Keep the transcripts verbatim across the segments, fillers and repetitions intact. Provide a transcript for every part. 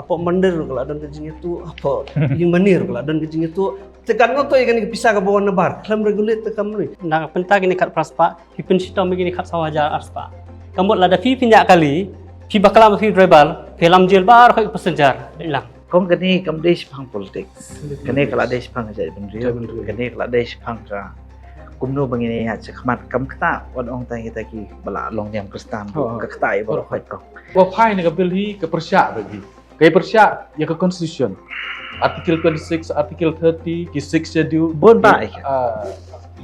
Hapoh Mandir ruh ka la don ka jingïathuh, hapoh Ïingmane ruh ka la don ka jingïathuh. Te katno to ïa kane ka pisa kaba wan nabar, khlem regulate te kam ne. Na ka bynta kine khatphra spah, phi pynshitom ïa kine khatsaw hajar ar spah. Ka mut lada phi pynïaid kali, phi bakla ma phi driver, phi lam jel baroh ki passenger. Dei lang. Kong, kane kam dei shaphang politics. Kane ka la dei shaphang ka jaitbynriew. Kane ka la dei shaphang ka kumno ba ngin ïaid shakhmat, kam ktah wat ong tang kita kiba la long niam Khristan. Oh, oh. Ka ktah ïa baroh, kong. Ba phai na ka bill hi ka pyrshah ba hi. Ka pyrshah ïa ka constitution. Article twenty-six, Article thirty, ki Sixth Schedule, bun ba ki, ïa ka, ah,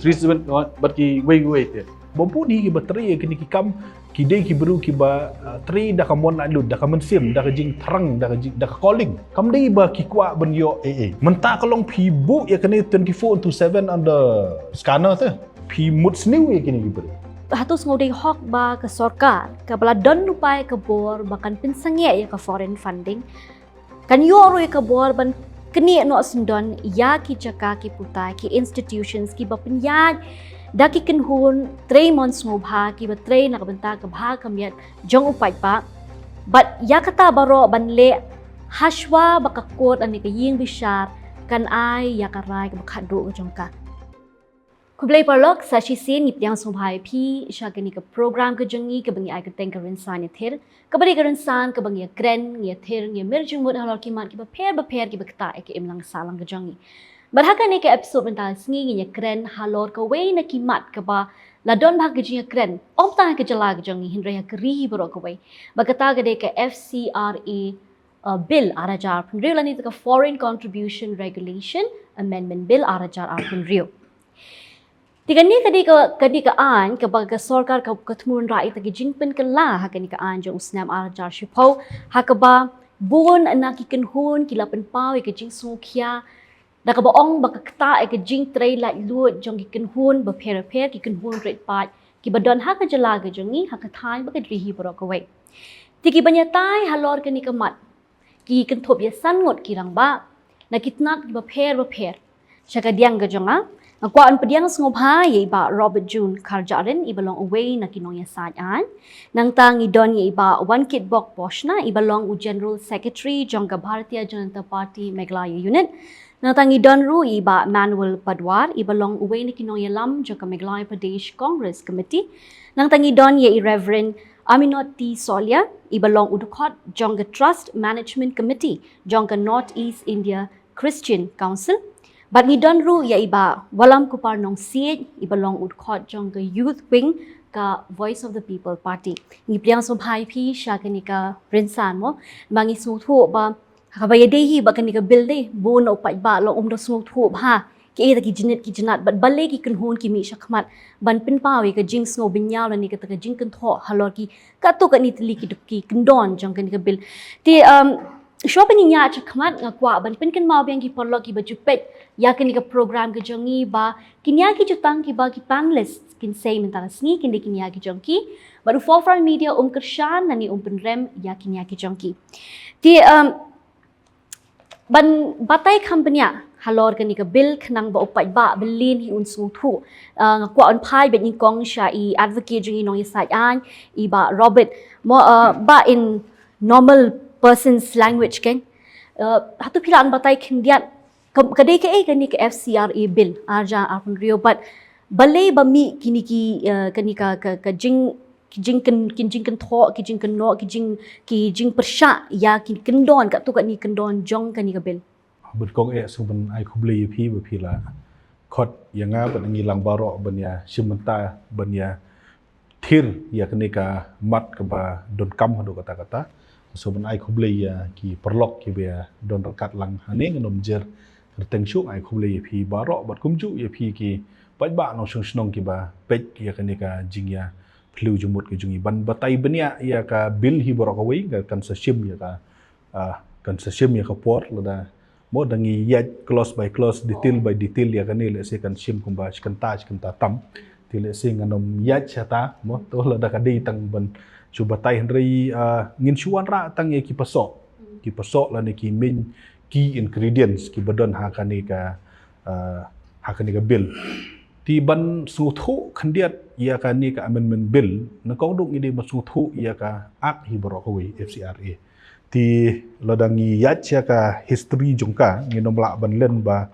three seven, oh, bad kiwei kiwei te. Bun hi kiba trei ïa kine ki kam, ki dei ki briew kiba, ah, trei da ka mon laitluid, da ka mynsiem, da ka jingthrang, da ka jing, da ka calling. Kam dei ba ki kwah ban ïoh ei ei. Mynta ka long phi buh ïa kane twenty-four into seven under scanner te, phi mut sniew ïa kine ki briew. Hato sngewdei hok ba ka sorkar kaba la don lypa ïa ka bor ba kan pynsangeh ïa ka foreign funding, kan ïoh ruh ïa ka bor ban knieh noh syndon ïa ki jaka, ki putai, ki institutions kiba pynïaid da ki kynhun trei mon sngewbha, kiba trei na ka bynta ka bha ka miat jong u paidbah. Bad ïa kata baroh ban leh hashwa ba ka court lane ka ïing bishar kan ai ïa ka rai kaba khatduh ka jong ka. Khublei paralok, sa shisien ngi pdiang sngewbha ïa phi sha kane ka program ka jong ngi kaba ngi ai kyrteng Ka Rynsan Ïathir, kaba dei ka rynsan kaba ngi ïakren, ngi ïathir, ngi ïamir jingmut halor ki mat kiba pher bapher kiba ktah ïa ka imlang sahlang ka jong ngi. Bad ha kane ka episode mynta ka sngi ngin ïakren halor kawei na ki mat kaba la don bha ka jingïakren, ym tang ha ka jylla ka jong ngi hynrei ha ka ri hi baroh kawei. Bad kata ka dei ka F C R A, uh, Bill ar hajar arphew hynriew lane ka Foreign Contribution Regulation Amendment Bill ar hajar arphew hynriew. Te kane ka dei ka, ka dei ka aiñ kaba ka sorkar ka, ka thmu wanrah ïa kita ki jingpynkylla ha kane ka aiñ jong u snem ar hajar shiphew, ha kaba bun na ki kynhun ki la pynpaw ïa ka jingsngewkhia da kaba ong ba ka ktah ïa ka jingtrei laitluid jong ki kynhun bapher bapher, ki kynhun rit paid kiba don ha ka jylla ka jong ngi, ha ka thaiñ bad ka ri hi baroh kawei. Te kiban ïatai halor kane ka mat, ki kynthup ïa san ngut ki rangbah na ki tnat kiba pher bapher. Sha ka pdiang ka jong nga, nga kwah ban pdiang sngewbha ïa i Bah Robert June Kharjahrin, iba long uwei na ki nongïasaid aiñ. Nangta ngi don ïa i Bah Wankitbok Boshna, iba long u General Secretary jong ka Bharatiya Janata Party Meghalaya Unit. Nangta ngi don ruh ïa i Bah Manuel Padwar, iba long uwei na ki nongïalam jong ka Meghalaya Pradesh Congress Committee. Nangta ngi don ïa i Reverend Aminot T Solia, iba long u dkhot jong ka Trust Management Committee jong ka North East India Christian Council. Bad ngi don ruh ïa i Bah Wallamkupar Nongsiej, iba long u dkhot jong ka Youth Wing ka Voice of the People Party. Ngi pdiang sngewbha ïa phi sha kane ka rynsan mo, ba ngi sngewthuh ba ha kaba ïadei hi bad kane ka bill, dei bun na u paidbah la um da sngewthuh bha kiei kita ki jingit ki jingat bad balei ki kynhun ki mih shakhmat ban pynpaw ïa ka jingsngewbynñiaw lane kata ka jingkynthoh halor ki katto katne tylli ki, ki kyndon jong kane ka bill. Te, um, shuwa ba ngin ïaid shakhmat, nga kwah ban pynkynmaw biang ki paralok kiba ju peit ïa kane ka program ka jong ngi ba kine ki jutang kiba ki panelists kin sei mynta ka sngi kin dei kine ki jong ki, bad u Forefront Media um kyrshan lane um pynrem ïa kine ki jong ki. Te, um, ban batai kham bniah halor kane ka bill khnang ba u paidbah bylin hi un sngewthuh. Ah, nga kwah ban phai bad nyngkong sha i advocate jong ngi, nongïasaid aiñ, i Bah Robert. Mo, ah, Bah, in normal person's language kan, ah, hato phi lah ban batai khyndiat ka, ka dei kaei kane ka F C R A bill ar hajar arphew hynriew bad balei ba mih kine ki, ah, kane ka, ka, ka jing ki jingkyn-, ki jingkynthoh, ki jingkynnoh, ki jing, ki jingpyrshah ïa ki kyndon, katto katne kyndon jong kane ka bill. Bad kong, eh, sngewbha ban ai khublei ïa phi ba phi la khot ïa nga bad ngi lang baroh ban ïa shim bynta ban ïa thir ïa kane ka mat kaba donkam haduh katta katta. Sngewbha ban ai khublei ïa ki paralok kiba ïa don ryngkat lang hangne, ngan ym jer kyrteng shuh. Ai khublei ïa phi baroh bad kumjuh ïa phi ki paidbah nongshong shnong kiba peit ïa kane ka jingïa phylliew jingmut ka jong ngi. Ban batai bniah ïa ka bill hi baroh kawei, kan sa shim ïa ka, ah, kan sa shim ïa ka por, lada mo da ngi ïaid clause by clause, detail by detail ïa kane, lehse kan shim kumba shi kynta, shi kynta tam. Te lehse ngan ym ïaid shata mo, to lada ka dei tang ban shu batai, hynrei, ah, ngin shu wanrah tang ïa ki pasoh, ki pasoh lane ki main key ingredients kiba don ha kane ka, ah, ha kane ka bill. Te ban sngewthuh khyndiat ïa kane ka amendment bill, nyngkong duh ngi dei ban sngewthuh ïa ka act hi baroh kawei, F C R A. Te lada ngi ïaid sha ka history jong ka, ngin ym lah ban len ba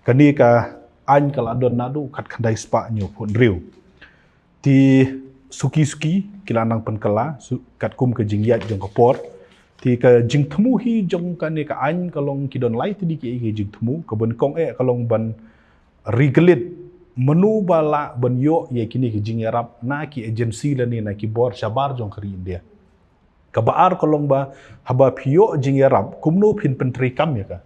kane ka aiñ ka la don naduh khatkhyndai spah hynñiewphew hynriew. Te suki suki ki la nang pynkylla, su-, katkum ka jingïaid jong ka por. Te ka jingthmu hi jong kane ka aiñ ka long ki don lai tylli ki, ki jingthmu, kaba nyngkong eh ka long ban regulate mano ba lah ban ïoh ïa kine ki jingïarap na ki agency lane na ki bor shabar jong ka ri India. Kaba ar ka long ba haba phi ïoh jingïarap kumno phin pyntreikam ïa ka.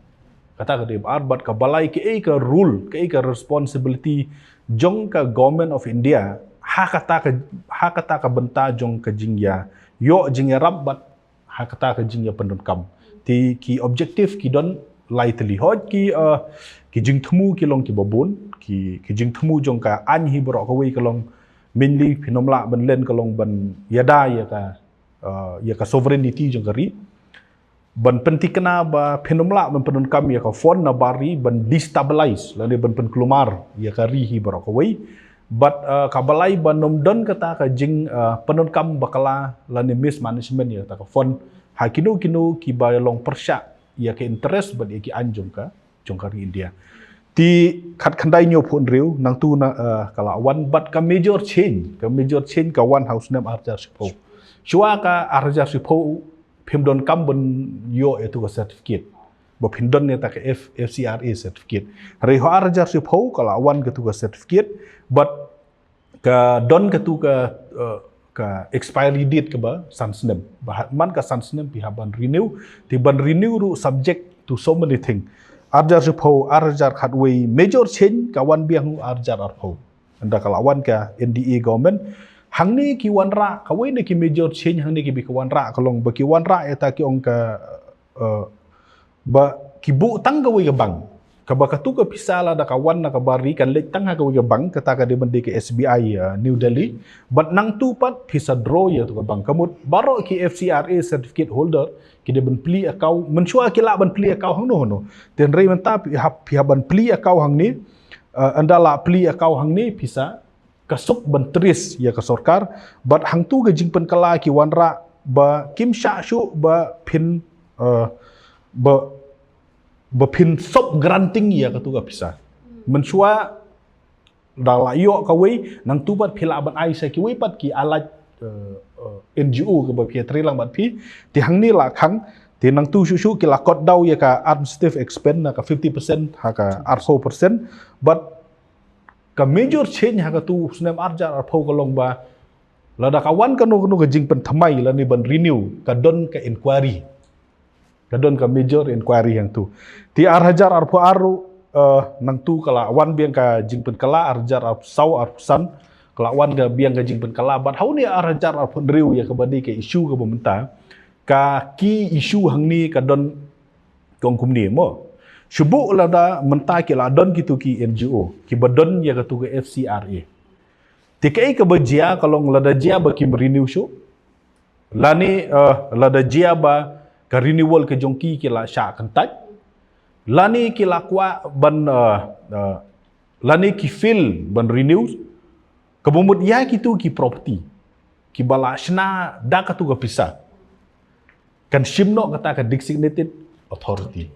Kata ka dei ba ar, bad kaba lai kaei ka role, kaei ka responsibility jong ka Government of India ha kata ka, ha kata ka bynta jong ka jingïa, ïoh jingïarap bad ha kata ka jingïapyndonkam. Te ki objective ki don lai tylli, hooid ki, uh, ki jingthmu ki long kiba bun, ki, ki jingthmu jong ka aiñ hi baroh kawei ka long mainly phin ym lah ban len ka long ban ïada ïa ka, uh, ïa ka sovereignty jong ka ri. Ban pynthikna ba phin ym lah ban pyndonkam ïa ka fund na bar ri ban destabilize lane ban pynkulmar ïa ka ri hi baroh kawei. Bad, uh, kaba lai ban ym don kata ka jing, uh, pyndonkam bakla lane mismanagement ïa kata ka fund ha kino kino kiba long pyrshah ïa ka interest bad ïa ki aiñ jong ka, jong ka ri India. Te khatkhyndai hynñiewphew hynriew nangtu na, uh, ka la wan, bad ka major change, ka major change ka wan ha u snem ar hajar shiphew. Shuwa ka ar hajar shiphew phim donkam ban ïoh ïa tu ka certificate. Ba phin don ïa ta ka F, F C R A certificate. Hynrei ha ar hajar shiphew ka la wan katu ka certificate, bad ka don katu ka, uh, ka expiry date kaba san snem. Ba ha-, man ka san snem phi hap ban renew, te ban renew ruh subject to so many things. Ar hajar shiphew, ar hajar khatwei, major change ka wan biang ha u ar hajar arphew. Ynda ka la wan ka N D A government. Hangne ki wanrah, kawei na ki major change hangne kiba ki wanrah ka long ba ki wanrah ïa ta ki ong ka, uh, ba ki buh tang kawei ka bank. Kaba katu ka pisa lada ka wan na ka bar ri kan leit tang ha kawei ka bank, kata ka dei ban dei ka S B I, uh, New Delhi. Bad nangtu pat phi sa draw ïa tu ka bank. Ka mut baroh ki F C R A certificate holder ki dei ban plie account, mynshuwa ki lah ban plie account hangno hangno. Te hynrei mynta phi hap, phi hap ban plie account hangne, uh, ynda la plie account hangne phi sa ka suk ban trace ïa ka sorkar, bad hangtu ka jingpynkylla ki wanrah ba kim shah shuh ba phin, uh, ba, ba phin stop granting ïa katu ka pisa. Mynshuwa da la ïoh kawei, nangtu pat phi lah ban ai sha kiwei pat ki allied, uh, uh, N G O kaba phi trei lang bad phi, te hangne la khang, te nangtu shuh shuh ki la cut down ïa ka administrative expense na ka fifty percent ha ka arphew percent, bad ka major change ha katu snem ar hajar arphew ka long ba lada ka wan kano kano ka jingpynthymmai lane ban renew ka don ka inquiry. Ka don ka major inquiry hangtu. Te ar hajar arphew ar ruh, uh, nangtu ka la wan biang ka jingpynkylla, ar hajar arphew saw, arphew san, ka la wan ka biang ka jingpynkylla. Bad ha une ar hajar arphew hynriew ïa kaba dei ka issue kaba mynta, ka key issue hangne ka don ka ong kumne mo. Shu buh lada mynta ki la don kitu ki N G O kiba don ïa katu ka F C R A. Te kaei kaba jia ka long lada jia ba kim renew shuh, lane, uh, lada jia ba ka renewal ka jong ki ki la shah kyntait, lane ki la kwah ban, uh, uh, lane ki fail ban renew, kaba mut ïa kitu ki property kiba la shna da katu ka pisa, kan shim noh kata ka designated authority.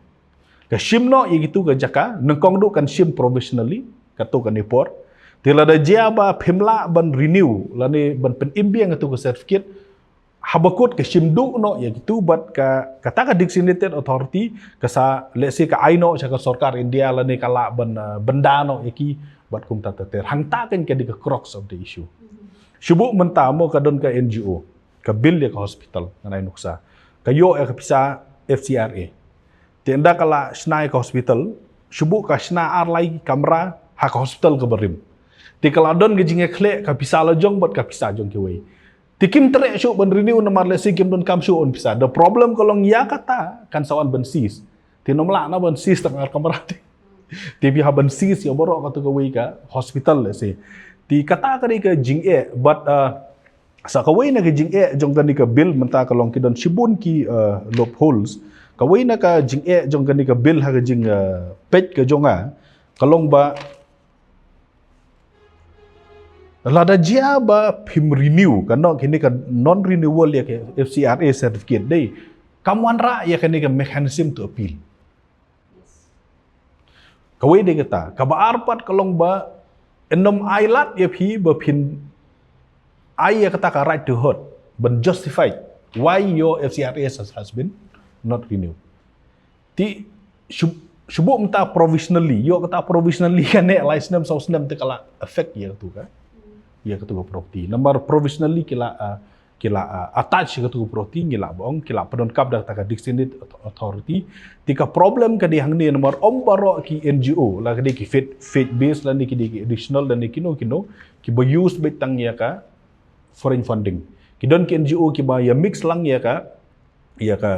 Ka shim noh ïa kitu ka jaka, nyngkong duh kan shim provisionally, katu kane por. Te lada jia ba phim lah ban renew lane ban pynim biang katu ka certificate, haba kut ka shim duh noh ïa kitu, bad ka, kata ka designated authority ka sa, let's say, ka ai noh sha ka sorkar India lane ka lah ban, uh, bynda noh ïa ki, bad kumta ter ter. Hangta kan ka dei ka crux of the issue. Shu buh mynta mo ka don ka N G O ka build ïa ka hospital, ngan ai nuksa. Ka ïoh ïa ka pisa F C R A. Te ynda ka la shna ïa ka hospital, shu buh ka shna ar lai kamra ha ka hospital kaba rim. Te ka la don ka jingïakhleh ka pisa la jong bad ka pisa jong kiwei. Te kim treh shuh ban renew namar lehse kim donkam shuh un pisa. The problem ka long ïa kata kan sa wan ban seize. Te ym lah na ban seize tang ar kamra te. Te phi hap ban seize ïa baroh katu kawei ka hospital lehse. Te kata ka dei ka jingeh, but, uh, sa kawei na ka jingeh jong kane ka bill mynta ka long ki don shibun ki, uh, loopholes. Kawei na ka jingeh jong kane ka bill ha ka jing, uh, peit ka jong nga, ka long ba lada jia ba phim renew, ka noh kine ka non renewal ïa ka F C R A certificate dei. Kam wanrah ïa kane ka mechanism to appeal. Kawei de kata, kaba ar pat ka long ba, yn ym ailad ïa phi ba phin ai ïa kata ka right to heard, ban justify why your F C R A has, has been not renewed. Te, shu-, shu buh mynta provisionally, ïoh kata provisionally kane lai snem saw snem te ka la affect ïa katu ka. Ïa katu ka property. Namar provisionally ki la, ah, ki la, ah, attach ïa katu ka property, ngi lah ba ong, ki la pyndonkam da kata ka designated authority. Te ka problem ka dei hangne namar ym baroh ki N G O, la ka dei ki faith, faith based, lane ki dei ki additional, lane kino kino, kiba use beit tang ïa ka foreign funding. Ki don ki N G O kiba ïa mix lang ïa ka, ïa ka,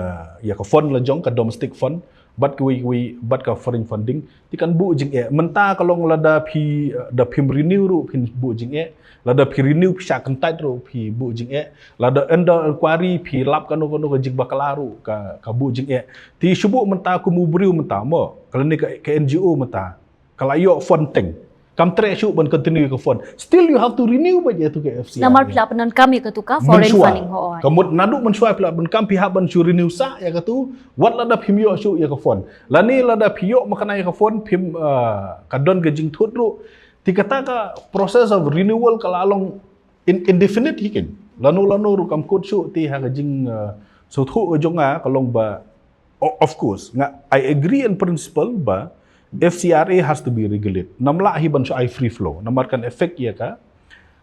ïa ka fund la jong ka domestic fund, bad kiwei kiwei, bad ka foreign funding, te kan buh jingeh. Mynta ka long lada phi, da phim renew ruh phin buh jingeh, lada phi renew phi shah kyntait ruh phi buh jingeh, lada under inquiry phi lap kano kano ka jingbakla ruh ka, ka buh jingeh. Te shu buh mynta kum u briew mynta mo, ka lane ka, ka N G O mynta, ka la ïoh fund teng. Kam treh shuh ban continue ka fund. Still you have to renew beit ïa tu ka F C R A. Namar phi la pyndonkam ïa katu ka foreign funding, hooid. Ka mut naduh mynshuwa phi la pyndonkam, phi hap ban shu renew sa ïa katu, wat lada phim ïoh shuh ïa ka fund. Lane lada phi ïoh ma kane ïa ka fund, phim, ah, ka don ka jingthut ruh. Te kata ka process of renewal ka la long in-, indefinite hi ken. Lano lano ruh kam kut shuh, te ha ka jing, ah, sngewthuh ka jong nga ka long ba, O-, of course, nga, I agree in principle ba F C R A has to be regulated. Ym lah hi ban shu ai free flow. Namar kan affect ïa ka,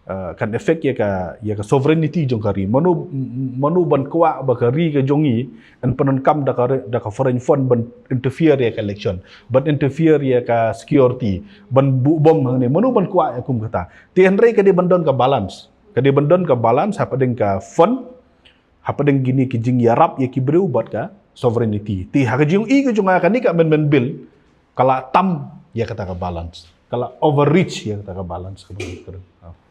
uh, kan affect ïa ka, ïa ka sovereignty jong ka ri. Mano, m-, mano ban kwah ba ka ri ka jong i yn pyndonkam da ka re-, da ka foreign fund ban interfere ïa ka election, ban interfere ïa ka security, ban buh bom hangne. Mano ban kwah ïa kum kata. Te hynrei ka dei ban don ka balance. Ka dei ban don ka balance hapdeng ka fund, hapdeng kine ki jingïarap ïa ki briew bad ka sovereignty. Te ha ka jingïohi ka jong nga, kane ka amendment bill ka la tam ïa kata ka balance, ka la overreach ïa kata ka balance.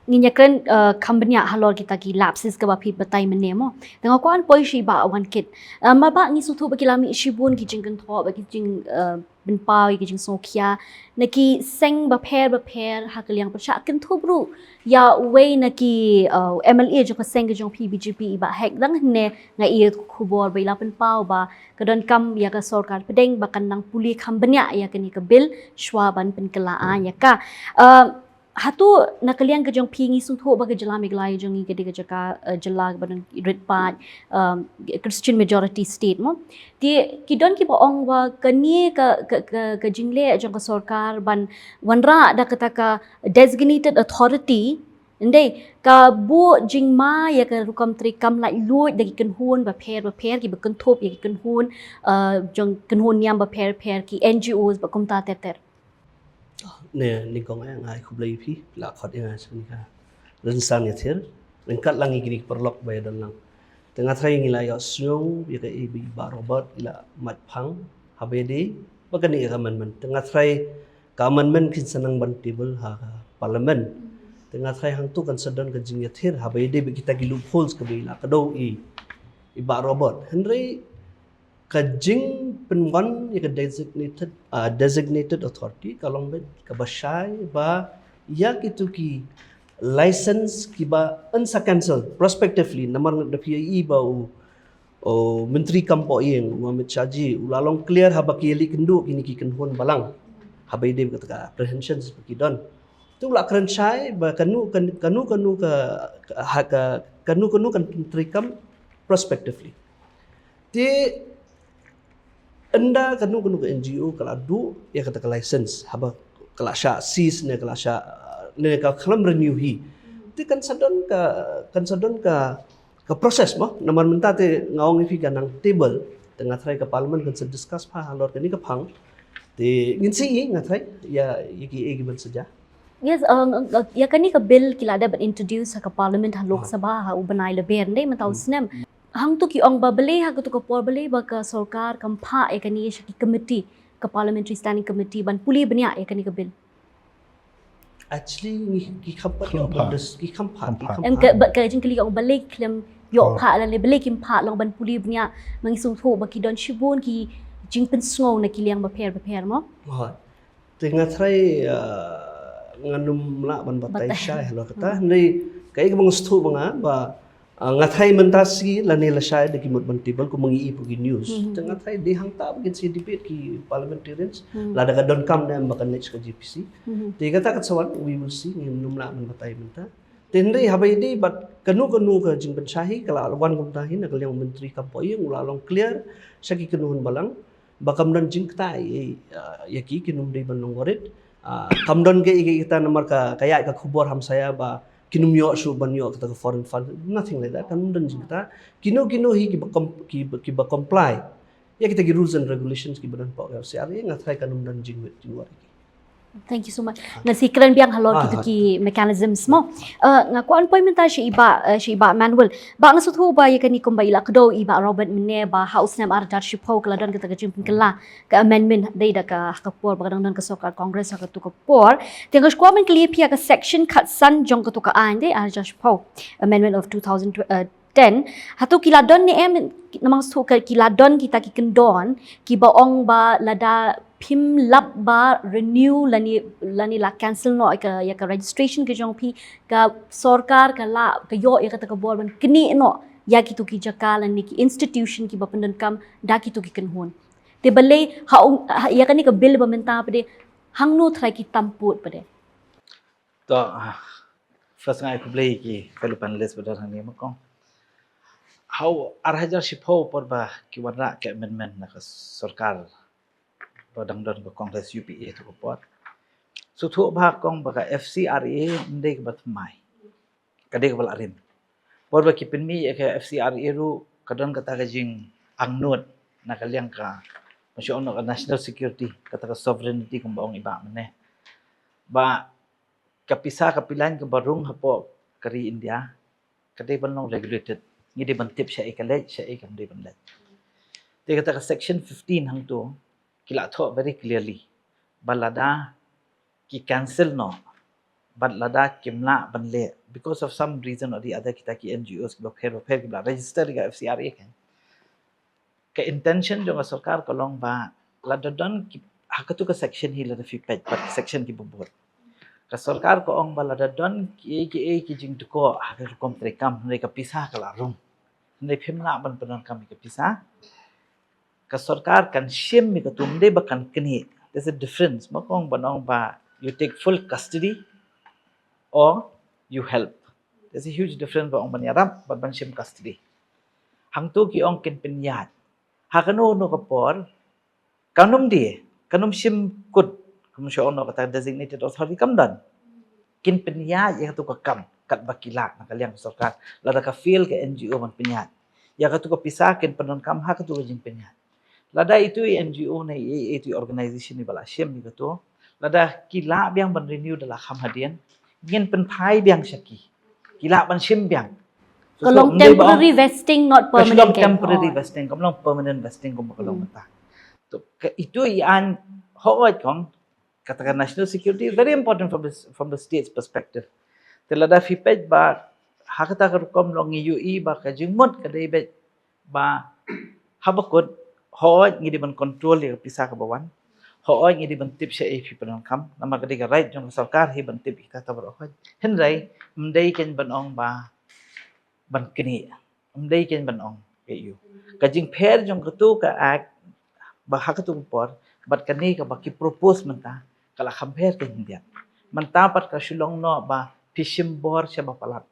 Ngin ïa kren, eh, kham bniah halor kita ki lapses kaba phi batai mynne mo. Te nga kwah ban poi sha i Bah Wankit. Eh, ma Bah, ngi sngewthuh ba ki la mih shibun ki jingkynthoh, ba ki jing, eh, pynpaw ïa ki jingsngewkhia na ki seng bapher bapher ha ka liang pyrshah. Kynthup ruh ïa uwei na ki, uh, M L A jong ka seng ka jong phi B J P, i Bah Hek Dang, hynne nga ïohi ïa ka khubor ba i la pynpaw ba ka donkam ïa ka sorkar pdeng ba kan nang pule kham bniah ïa kane ka bill shwa ban pynkylla aiñ ïa ka. Uh, Hato na ka liang ka jong phi, ngi sngewthuh ba ka jylla Meghalaya jong ngi ka dei ka jaka, eh, jylla kaba don rit paid, um, Christian majority state mo. Te ki don kiba ong ba kane ka, ka, ka, ka jingleh jong ka sorkar ban wanrah da kata ka designated authority, ynda ka buh jingma ïa ka rukom treikam laitluid da ki kynhun bapher bapher kiba kynthup ïa ki kynhun, eh, jong kynhun niam bapher bapher, ki N G Os bad kumta ter ter. Ne, nyngkong eh nga ai khublei ïa phi, phi la khot ïa nga sha kane ka rynsan ïathir, ryngkat lang ïa kine ki paralok ba ïadon lang. Te nga tharai ngi la ïohsngew ïa kaei ba i Bah Robert i la mad phang haba ïadei bad kane ka amendment. Te nga tharai ka amendment kin sa nang ban table ha ka Parliament. Te nga tharai hangto kan sa don ka jingïathir haba ïadei bad kita ki loopholes kaba i la kdew i, i Bah Robert. Hynrei ka jingpynwan ïa ka designated, ah, designated authority ka long beit kaba shai ba ïa kitu ki license kiba yn sa cancel prospectively, namar da phi ïohi ba u, u Myntri Kam Pohïing, u Amit Shah ji, u la long clear haba ki ïaleh kynduh kine ki kynhun balang haba ïadei bad kata ka apprehensions ba ki don. Te u la kren shai ba kano, kan-, kano, kano ka, ka, ha ka, kano, kano kan treikam prospectively. Te ynda kano kano ka N G O ka la duh ïa kata ka license, haba ka la shah cease ne ka la shah, ne ka khlem renew hi, te kan sa don ka, kan sa don ka, ka process mo. Namar mynta te nga ong ïa phi ka nang table, te nga tharai ka Parliament kan sa discuss bha halor kane ka phang. Te ngin sa ïohi, nga tharai, ïa, ïa kiei kiban sa jia. Yes, uh, ïa kane ka bill ki la dep ban introduce ha ka Parliament, ha Lok Sabha, ha u bnai Lber, ynda mynta u snem. Hangto ki ong ba balei ha kato ka por, balei ba ka sorkar kam phah ïa kane sha ki committee, ka Parliamentary Standing Committee ban pule bniah ïa kane ka bill. Actually ngi, ki kham pat ïoh ba, ki kham phah, ki kham phah. Em, ka, ba, ka jingkylli ka ong balei khlem ïoh phah, lane balei kim phah lang ban pule bniah, ma ngi sngewthuh ba ki don shibun ki jingpynsngew na ki liang bapher bapher mo. Te nga tharai, ah, ngan ym lah ban batai shai halor kata. Hynrei kaei kaba nga sngewthuh ba nga ba, Ah, nga thai mynta shi lane lashai da ki mut ban table kumba ngi i phi ki news. Mhm. Te nga thai dei hangta ba kin sa debate ki parliamentarians. Mhm. Lada ka donkam ne em ba kan leit sha ka J P C. Mhm. Te kata ka sa wan, we will see, ngim lah ban batai mynta. Te hynrei haba ïadei bad kano kano ka jingpynshai ka la wan kumta hi na ka liang u Myntri kam poh ïing u la long clear sha ki kynhun balang ba kam don jingkta ïa, ah, ïa ki, kin ym dei ban long worried. Ah, kam don kaei kaei kata namar ka, ka ïaid ka khubor hamsaïa ba kin ym ïoh shuh ban ïoh kata ka foreign fund, nothing like that, kan ym don jingkta. Kino kino hi kiba com-, kiba, kiba comply ïa kita ki rules and regulations kiba don hapoh ka F C R A, nga thrai kan ym don jingwit jingwar ïa ki. Thank you so much. Nga sngewkren biang halor Ah, kitu ah. ki mechanisms mo. Uh, nga kwah poi mynta sha i Bah, uh, sha i Bah Manuel. Bah, nga sngewthuh ba ïa kane kumba i la kdew i Bah Robert mynne ba ha u snem ar hajar shiphew ka la don kata ka jingpynkylla ka amendment dei da ka, ha ka por ba ka dang don ka sorkar Congress ha katu ka por. Te nga kwah ban kylli ïa phi ïa ka section khatsan jong katu ka aiñ dei ar hajar shiphew, amendment of two thousand, uh, ten. Hato ki la don ne em, namar shu ka ki la don kita ki kyndon kiba ong ba lada phim lah ba renew lane, lane la cancel noh ïa ka, ïa ka registration ka jong phi, ka sorkar ka la, ka ïoh ïa kata ka bor ban knieh noh ïa kitu ki jaka lane ki institution kiba pyndonkam da kitu ki kynhun. Te balei ha u, ha, ïa kane ka bill ba mynta pat de hangno trai ki tam pud pat de. To, ah, first nga ai khublei ki fellow panelist ba don hangne ma kong. Ha u ar hajar shiphew por ba ki wanrah ka amendment na ka sorkar ba dang don ka Congress U P A tu ka por. Sngewthuh ba kong ba ka F C R A ym dei kaba thymmai. Ka dei kaba la rim. Por ba ki pynmih ïa ka F C R A ruh ka don kata ka jingangnud na ka liang ka, ma shu ong noh ka national security, kata ka sovereignty kumba ong i Bah mynne. Ba ka pisa ka pilan kaba rung hapoh ka ri India ka dei ban long regulated. Ngi dei ban tip shaei ka leit, shaei kam dei ban leit. Te kata ka section fifteen hangto ki la thoh very clearly ba lada ki cancel noh bad lada kim lah ban leh because of some reason or the other, kita ki N G Os kiba pher ba pher kiba la register ïa ka F C R A kan. Ka intention jong ka sorkar ka long ba lada don ki, ha katu ka section hi lada phi peit bad ka section kiba bud, ka sorkar ka ong ba lada don kiei kiei ki jingdukok ha ka rukom treikam, hynrei ka pisa ka la rung, hynrei phim lah ban pyndonkam ïa ka pisa, ka sorkar kan shim ïa katu, ym dei ba kan knieh. There's a difference ma kong ban ong ba you take full custody or you help. There's a huge difference ba ong ban ïarap bad ban shim custody. Hangto ki ong kin pynïaid. Ha kano kano ka por kan ym dei, kan ym shim kut, kum shu ong noh kata designated authority kam don. Kin pynïaid ïa katu ka kam katba ki lah na ka liang ka sorkar. Lada ka fail ka N G O ban pynïaid, ïa katu ka pisa kin pyndonkam ha katu ka jingpynïaid. Lada itu i N G O ne i, itu i organization iba la shim ïa katu, lada ki lah biang ban renew da la kham hadien, ngin pynphai biang sha ki. Ki lah ban shim biang. So, ka long temporary vesting, not permanent. Ka long temporary vesting, kam long permanent vesting kumba ka long mynta. To, ka, itu i aiñ, hooid kong, kata ka national security is very important from the, from the state's perspective. Te lada phi peit ba ha kata ka rukom long ngi ïohi ba ka jingmut ka dei beit ba haba kut, hooid ngi dei ban control ïa ka pisa kaba wan. Hooid ngi dei ban tip shaei phi pyndonkam, namar ka dei ka right jong ka sorkar hi ban tip ïa kata baroh hooid. Hynrei ym dei kein ban ong ba ban knieh. Ym dei kein ban ong ïa u. Ka jingpher jong katu ka act ba ha katu ka por bad kane kaba ki propose mynta ka la kham pher kein khyndiat. Mynta pat ka shu long noh ba phi shim bor sha ba palat.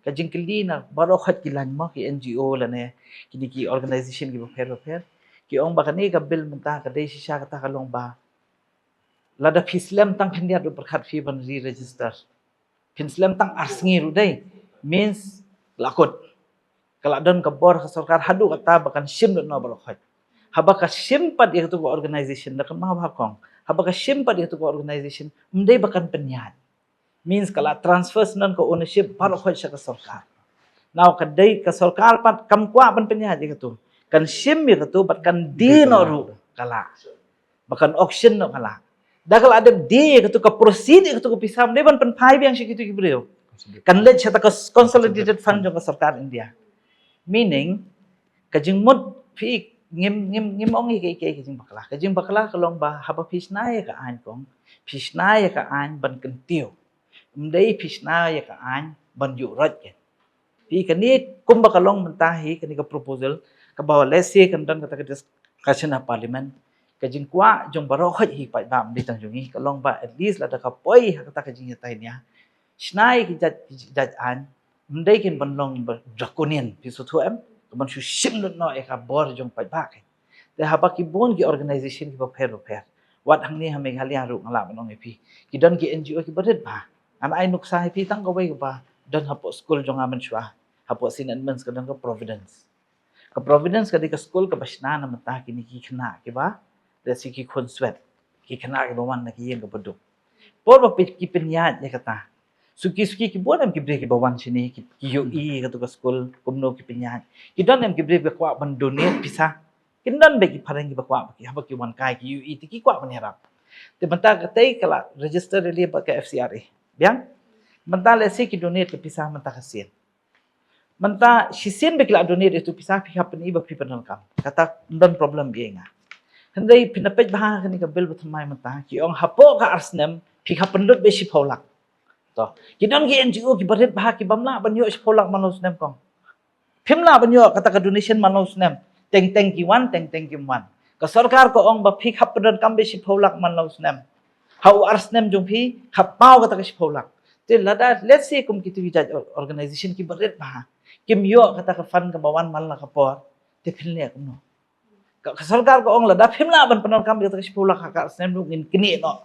Ka jingkylli na baroh hooid ki lain mo, ki N G O lane kine ki organization kiba pher ba pher, ki ong ba kane ka bill mynta ka dei shisha kata ka long ba lada phi slem tang khyndiat ruh pyrkhat phi ban re-register. Phin slem tang ar sngi ruh dei, means la kut. Ka la don ka bor ka sorkar haduh katta ba kan shim lut noh baroh hooid. Haba ka shim pat ïa katu ka organization, da kynmaw ba kong, haba ka shim pat ïa katu ka organization, ym dei ba kan pynïaid. Means ka la transfer syndon ka ownership baroh hooid sha ka sorkar. Now ka dei ka sorkar pat kam kwah ban pynïaid ïa katu. Kan shim ïa katu bad kan die noh ruh ka la. Ba kan auction noh ka la. Da ka la dep die ïa katu, ka proceed ïa katu ka pisa, ym dei ban pynphai biang sha kitu ki briew. Kan leit sha ta ka s-, consolidated fund jong ka sorkar India. Meaning ka jingmut phi, ngim, ngim, ngim ong ïa kaei kaei ka jingbakla. Ka jingbakla ka long ba haba phi shna ïa ka aiñ kong, phi shna ïa ka aiñ ban kyntiew. Ym dei phi shna ïa ka aiñ ban ïuh roit kein. Hi kane kumba ka long mynta hi kane ka proposal, kaba lehse kan don kata ka discussion ha parliament. Ka jingkwah jong baroh hi paidbah, ym dei tang jong ngi, ka long ba at least lada ka poi ha kata ka jingïatai nia, shna ïa ki jait, ki jait aiñ, ym dei kin ban long ba draconian, phi sngewthuh em, ka ban shu shim lut noh ïa ka bor jong paidbah. Te haba ki bun ki organisation kiba pher ba pher, wat hangne ha Meghalaya ruh nga lah ban ong ïa phi, ki don ki N G O kiba rit bha. Ngan ai nuksa ïa phi tang kawei kaba don hapoh skul jong nga mynshuwa, hapoh Saint Edmund's, ka don ka Providence. Ka Providence ka dei ka skul kaba shna na bynta kine ki khynnah kiba, lehse ki khun swet, ki khynnah kiba wan na ki ïing kaba duk. Por ba phi, ki pynïaid ïa kata, suki suki ki bun em ki briew kiba wan shane, ki, ki ïohi ïa katu ka skul, kumno ki pynïaid. Ki don em ki briew kiba kwah ban donate pisa. Kin don beit ki phareng kiba kwah, ba ki, haba ki wan kai ki ïohi te ki kwah ban ïarap. Te mynta katei ka la register ïa lade bad ka F C R A. Biang? Mynta lehse ki donate ka pisa mynta ka sien. Mynta shisien ba ki la donate ïa tu pisa, phi hap pyni ba phi pyndonkam. Kata ym don problem ïa nga. Hynrei phin da peit bha ha kane ka bill ba thymmai mynta, ki ong hapoh ka ar snem phi hap pynlut beit shiphew lak. To, ki don ki N G O kiba rit bha, ki bym lah ban ïoh shiphew lak man la u snem kong. Phim lah ban ïoh kata ka donation man la u snem. Teng teng ki wan, teng teng kim wan. Ka sorkar ka ong ba phi hap pyndonkam beit shiphew lak man la u snem. Ha u ar snem jong phi hap paw kata ka shiphew lak. Te lada, let's say, kum kitu ki jait or-, organisation kiba rit bha, kim ïoh kata ka fund kaba wan man la ka por, te phin leh kumno? Ka, ka sorkar ka ong lada phim lah ban pyndonkam ïa kata ka shiphew lak ha ka ar snem ruh ngin knieh noh.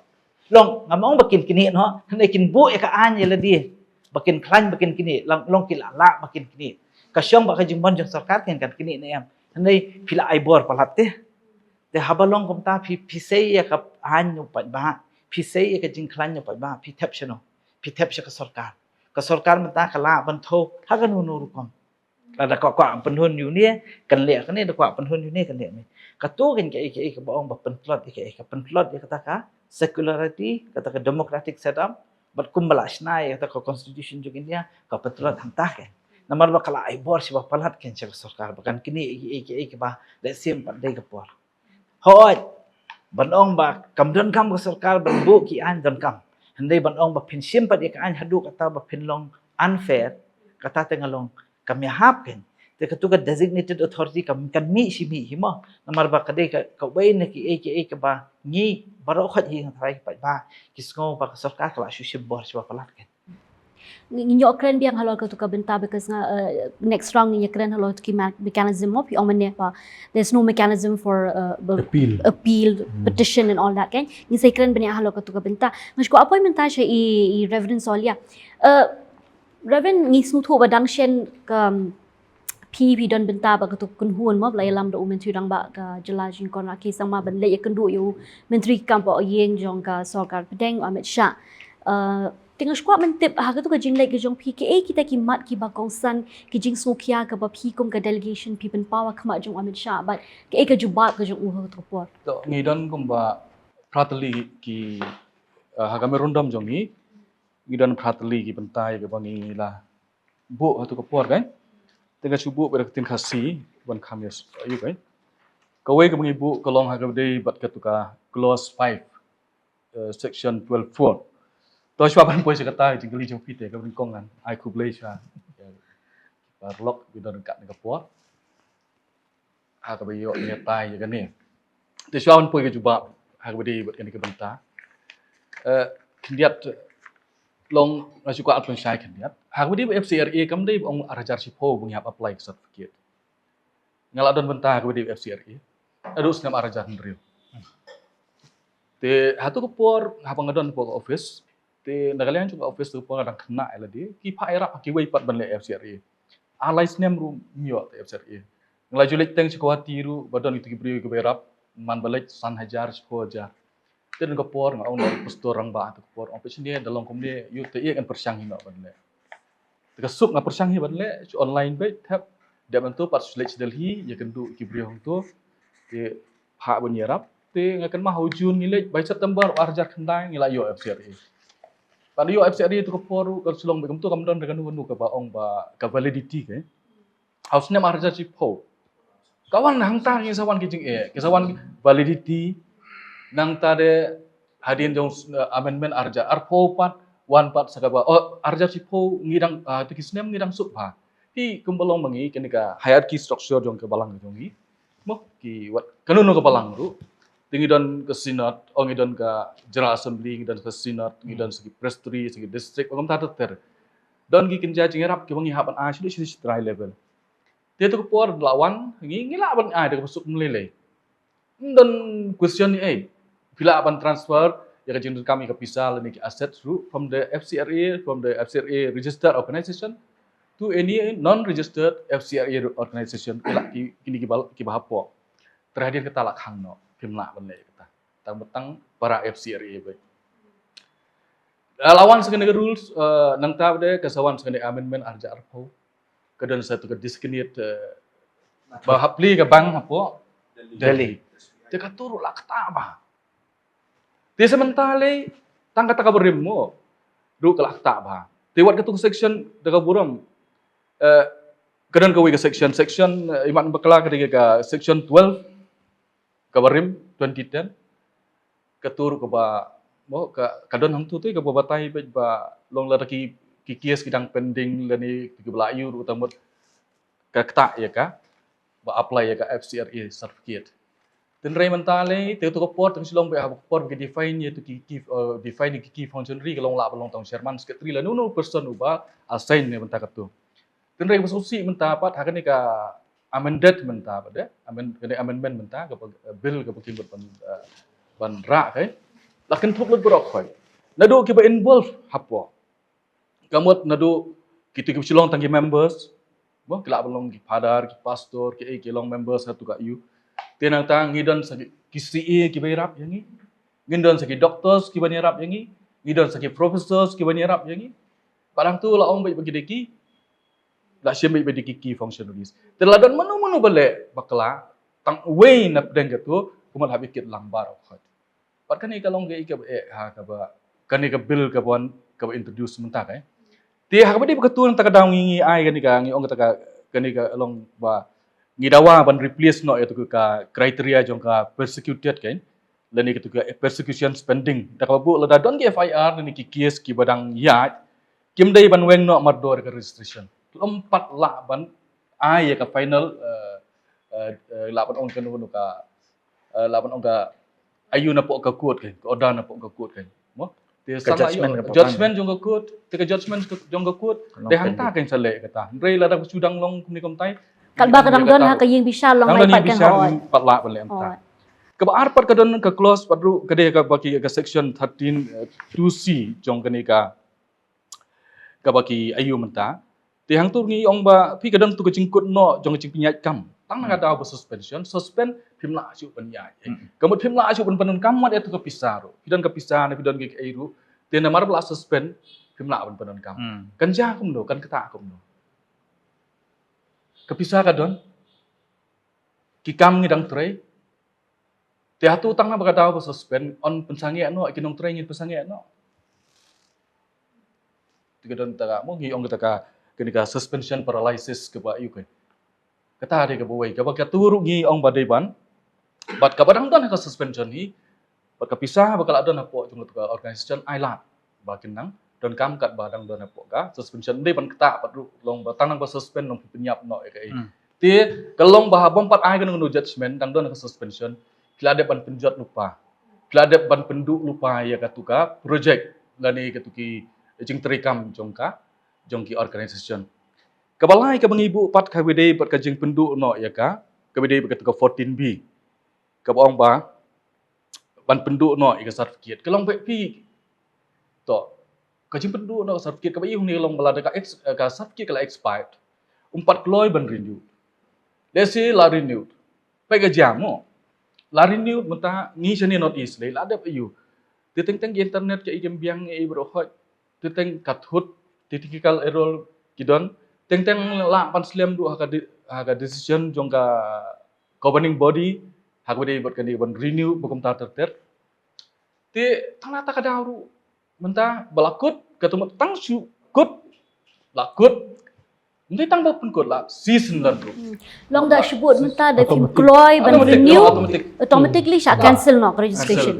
Long, ngam ong ba kin knieh noh, hynrei kin buh ïa ka aiñ ïa lade ba kin khlaiñ ba kin knieh, long, long ki la lah ba kin knieh. Ka shong bad ka jingbun jong sorkar, kin kan knieh ne em. Hynrei phi la ai bor palat te. Te haba long kumta, phi, phi sei ïa ka aiñ u paidbah, phi sei ïa ka jingkhlaiñ u paidbah, phi thep shano? Phi thep sha ka sorkar. Ka sorkar mynta ka lah ban thew ha kano kano rukom. Lada kwah, kwah pynhun ïa une, kan leh kane, da kwah pynhun ïa une, kan leh kane. Katu kan kaei kaei kaba ong ba pyntlot ïa kaei, ka pyntlot ïa kata ka secularity, kata ka democratic setup, bad kumba la shna ïa kata ka constitution jong India, ka pyntlot hangta kan. Namar ba ka la ai bor shibun palat kan sha ka sorkar ba kan knieh ïa kaei kaei kaba lehse ym pat dei ka por. Hooid, ban ong ba kam donkam ka sorkar ban buh ki aiñ, donkam. Hynrei ban ong ba phin shim pat ïa ka aiñ haduh kata ba phin long unfair, kata te nga long kam ïahap kan. Te katu ka designated authority kam, kan mih shi mih hi mo. Namar ba ka dei ka, kawei na kiei kiei kaba ngi baroh khoit hi ngi tharai paidbah ki sngew ba ka sorkar ka la shu shim bor shibun palat kan. Ngi, ngi ïoh kren biang halor katu ka bynta, because nga, uh, next round ngi ïa kren halor katu ki me-, mechanism mo, phi ong mynne ba there's no mechanism for, uh, ba-, Appeal. Appeal, Hmm. petition and all that, kan? Ngi sa ïa kren bniah halor katu ka bynta. Nga shu kwah poi mynta sha i, i Reverend Solia. Uh, Reverend, ngi sngewthuh ba dang shen ka, um, phi, phi don bynta bad katu ka kynhun mo ba la ïalam da u Myntri Rangbah ka jylla jong ngi, Conrad K Sangma, ban leit ïakynduh ïa u Myntri kam poh ïing jong ka sorkar pdeng, u Amit Shah. Uh, te nga shu kwah ban tip, ha katu ka jingleit ka jong phi, kaei kita ki mat kiba kongsan, ki jingsngewkhia kaba phi kum ka delegation phi pynpaw ha khmat jong u Amit Shah, bad kaei ka jubab ka jong u ha katu ka por? To, ngi don kumba phra tylli ki, uh, ha ka memorandum jong ngi, ngi don phra tylli ki bynta ïa kaba ngi la buh ha katu ka por, kan? Te nga shu buh bad ka ktien Khasi ban kham ïa s-, ïa, kan? Kawei kaba ngi buh ka long ha kaba dei bad katu ka clause five, eh, section twelve four. To shuwa ban poi sha kata ka jingkylli jong phi te, ka bynta kong ngan ai khublei shuwa ïa ki paralok kiba don ryngkat ha kane ka por ha kaba ïoh ïa tai ïa kane. Te shuwa ban poi ka jubab ha kaba dei bad kane ka bynta. Eh, khyndiat long, nga shu kwah pynshai khyndiat. Ha kaba dei bad F C R A, kam dei ba ong ar hajar shiphew ba ngi hap apply ka certificate. Nga la don bynta ha kaba dei bad F C R A naduh snem ar hajar hynriew. Te ha katu ka por haba nga don hapoh ka office, te na ka liang jong ka office katu ka por nga dang khynnah ïa lade, ki phah ïarap ha kiwei pat ban leh F C R A. Ar lai snem ruh ym ïoh te F C R A. Nga la ju leit teng sha Guwahati ruh ba don kitu ki briew kiba ïarap, man ba leit san hajar, shiphew hajar. Te don ka por nga ong ïa u Pastor Rangbah ha katu ka por, ong peit shane, da long kumne, ïoh te ïa kan pyrshang hi noh ban leh. Te ka suk nga pyrshang hi ban leh, shu online beit, thep, dep hangto pat shu leit sha Delhi, ïakynduh ki briew hangto, te phah ban ïarap, te nga kynmaw ha u June ngi leit, bai September ar hajar khyndai ngi la ïoh F C R A. Pat ïoh F C R A tu ka por ruh, ka shu long beit kumto, kam don da kano kano kaba ong ba ka validity ka. Ha u snem ar hajar shiphew. Ka wan hangta, ngi sa wan ki jingeh, ki sa wan validity, nangta de hadien jong, eh, amendment ar hajar arphew pat, wan pat sa kaba, oh, ar hajar shiphew ngi dang, ah, tu ki snem ngi dang suk bha. Phi kumba long ma ngi kane ka hierarchy structure jong ka balang jong ngi. Mo ki wat kano kano ka balang ruh. Te ngi don ka synod, o ngi don ka general assembly, ngi don ka synod, ngi don sa ki presbytery, sa ki district, o kumta ter ter. Don ki kynja jingïarap kiba ngi hap ban ai sha ki sha ki trai level. Te to ka por la wan ngi ngi lah ban ai da ka suk mlei lei. Don question ni ei. Phi lah ban transfer ïa ka jingdonkam ïa ka pisa lane ki assets ruh from the F C R A, from the F C R A registered organization to any non-registered F C R A organization. Ki lah ki kini kiba kiba hapoh. Trai hadien kata lah khang noh. Phim lah ban leh kata. Tang ba tang para F C R A beit. La wan sa kane ka rules, eh, nangta ba dei ka sa wan sa kane amendment arja arphew. Ka don sa tu ka designate, eh, ba hap plie ka bank hapoh Delhi. Te ka tu ruh la kata ba. Te sa mynta lei tang kata ka barim mo. Ruh ka la kata ba. Te wat ka tu ka section da ka burom. Eh, ka don ka wei ka section, section, eh, imat bakla ka dei ka section twelve. Ka barim twenty ten. Ka tu ruh kaba mo ka ka don hangtu te kaba batai bad ba long lada ki ki case ki dang pending lane ki ba la ïoh ruh ta mut ka kata ïa ka ba apply ïa ka F C R A certificate. Tynrai mynta lei te tu ka por tang shlong ba ha ka por ki define ïa tu ki ki, eh, define ki ki functionary ka long lah ba long tang chairman, secretary lane uno person uba assign ne mynta ka tu. Tynrai ba sngewsih mynta pat ha kane ka amended mynta pat de, amend kane amendment mynta ka bill ka ba kin ban, eh, ban rah kai. La kynthup lut baroh khoi. Naduh kiba involve hapoh. Ka mut naduh kitu kiba shlong tang ki members. Mo ki lah ba long ki father, ki pastor, ki ei ki long members ha tu ka ïu. Te nangta ngi don sa ki C A kiba ïarap ïa ngi. Ngi don sa ki doctors kiba ïarap ïa ngi. Ngi don sa ki professors kiba ïarap ïa ngi. Ba dang tu la ong bad ba ki dei ki la shim bad ba dei ki key functionaries. Te la don mano mano ba leh bakla tang wei na pdeng ka tu kumba hap ïa kit lang baroh khoi. Pat kane ka long ka ïa kaba eh ha kaba kane ka bill ka ban kaba introduce mynta kai. Te ha kaba dei ba ka tu nangta ka daw ngi ngi ai kane ka ngi ong kata ka kane ka long ba ngi dawa ban replace noh ïa tu ka criteria jong ka persecuted kai. Lane katu ka persecution spending. Da kaba buh lada don ki F I R lane ki case kiba dang ïaid kim dei ban weng noh mardor ka registration. Lom pat lah ban ai ïa ka final, eh, eh, eh, lah ban ong ka nu ka, eh, lah ban ong ka ayu na pok ka court kan, ka order na pok ka court kan. Mo? Te ka judgment ka judgment jong ka court, te ka judgment jong ka court. Te hangta kan sa leh kata. Hynrei lada ka sudang long kumne kumtai. Katba ka dang don ha ka ïing bishar long lai pat kan hoi. Pat lah ban leh mynta. Kaba ar pat ka don ka clause pat ruh ka dei kaba ki ka section thirteen, eh, two C jong kane ka kaba ki ayu mynta. Te hangtu ngi ong ba phi ka don tu ka jingkut noh jong ka jingpynïaid kam. Tang na ka daw ba suspension, suspend phim lah shuh ban ïaid. Ka mut phim lah shuh ban pyndonkam wat ïa tu ka pisa ruh. Phi don ka pisa ne phi don ka ei ruh. Te namar ba la suspend phim lah ban pyndonkam. Kan jia kumno, kan kata kumno. Ka pisa ka don. Ki kam ngi dang trei. Te hatu tang na ba ka daw ba suspend, yn pynsangeh noh ki nongtrei, ngin pynsangeh noh. Te ka don ta ka mo ngi ong kata ka kane ka suspension paralysis kaba ïu kan. Kata dei kaba wei kaba katu ruh ngi ong ba dei ban. Bad kaba dang don ha ka suspension hi bad ka pisa ba ka la don hapoh jong katu ka organisation ai lad ba kin nang donkam katba dang don hapoh ka suspension. Dei ban kata pat ruh long ba tang nang ba suspend long pynïap noh ïa ka ei. Te ka long ba ha bym pat ai kano kano judgment dang don ha ka suspension. Ki la dep ban pynjot lypa. Ki la dep ban pynduh lypa ïa katu ka project lane katu ki jingtrei kam jong ka jong ki organisation. Kaba lai kaba ngi buh pat kaba dei bad ka jingpynduh noh ïa ka kaba dei bad katu ka fourteen B. Kaba ong ba ban pynduh noh ïa ka certificate. Ka long phi to ka jingpynduh noh ka certificate kaba ïu ni long ba la da ka ex, ka certificate ka la expired. Um pat kloi ban renew. Lehse la renew. Peit ka jia mo. La renew mynta ngi shane North East lei la dep ïu. Te teng teng ki internet ka i kem biang i bro hoi. Te teng ka thut te technical error ki don. Teng teng la pan slem du ha ka di, ha ka decision jong ka governing body ha ka body bad kane ban renew ba kumta ter ter. Te tang na ta ka daw ruh mynta ba la kut ka tu tang shu kut la kut Ym dei tang ba pynkut la, season la ruh. Long da shibut mynta da phim kloi ban renew, automatically sha cancel noh ka registration.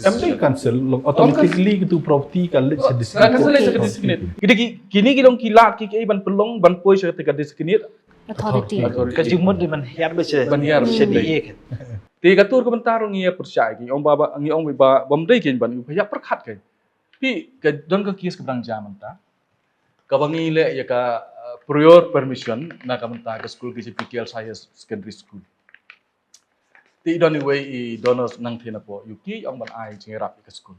Em dei cancel long automatically katu property ka leit sha designate. Kini ki long ki lad ki ki ban pynlong ban poi sha ka designate authority. Ka jingmut di ban hiar ba sha ban hiar. Te ka tur ka mynta ruh ngi ïa pyrshah ki ong ba ngi ong ba bym dei ki ban ïa pyrkhat ki. Phi ka don ka case ka bang jam mynta. Kaba ngi leh ïa ka prior permission na ka mynta ka skul ki J P K L Higher Secondary School. Te i don iwei i donors nangtei napoh U K ong ban ai jingïarap ïa ka skul.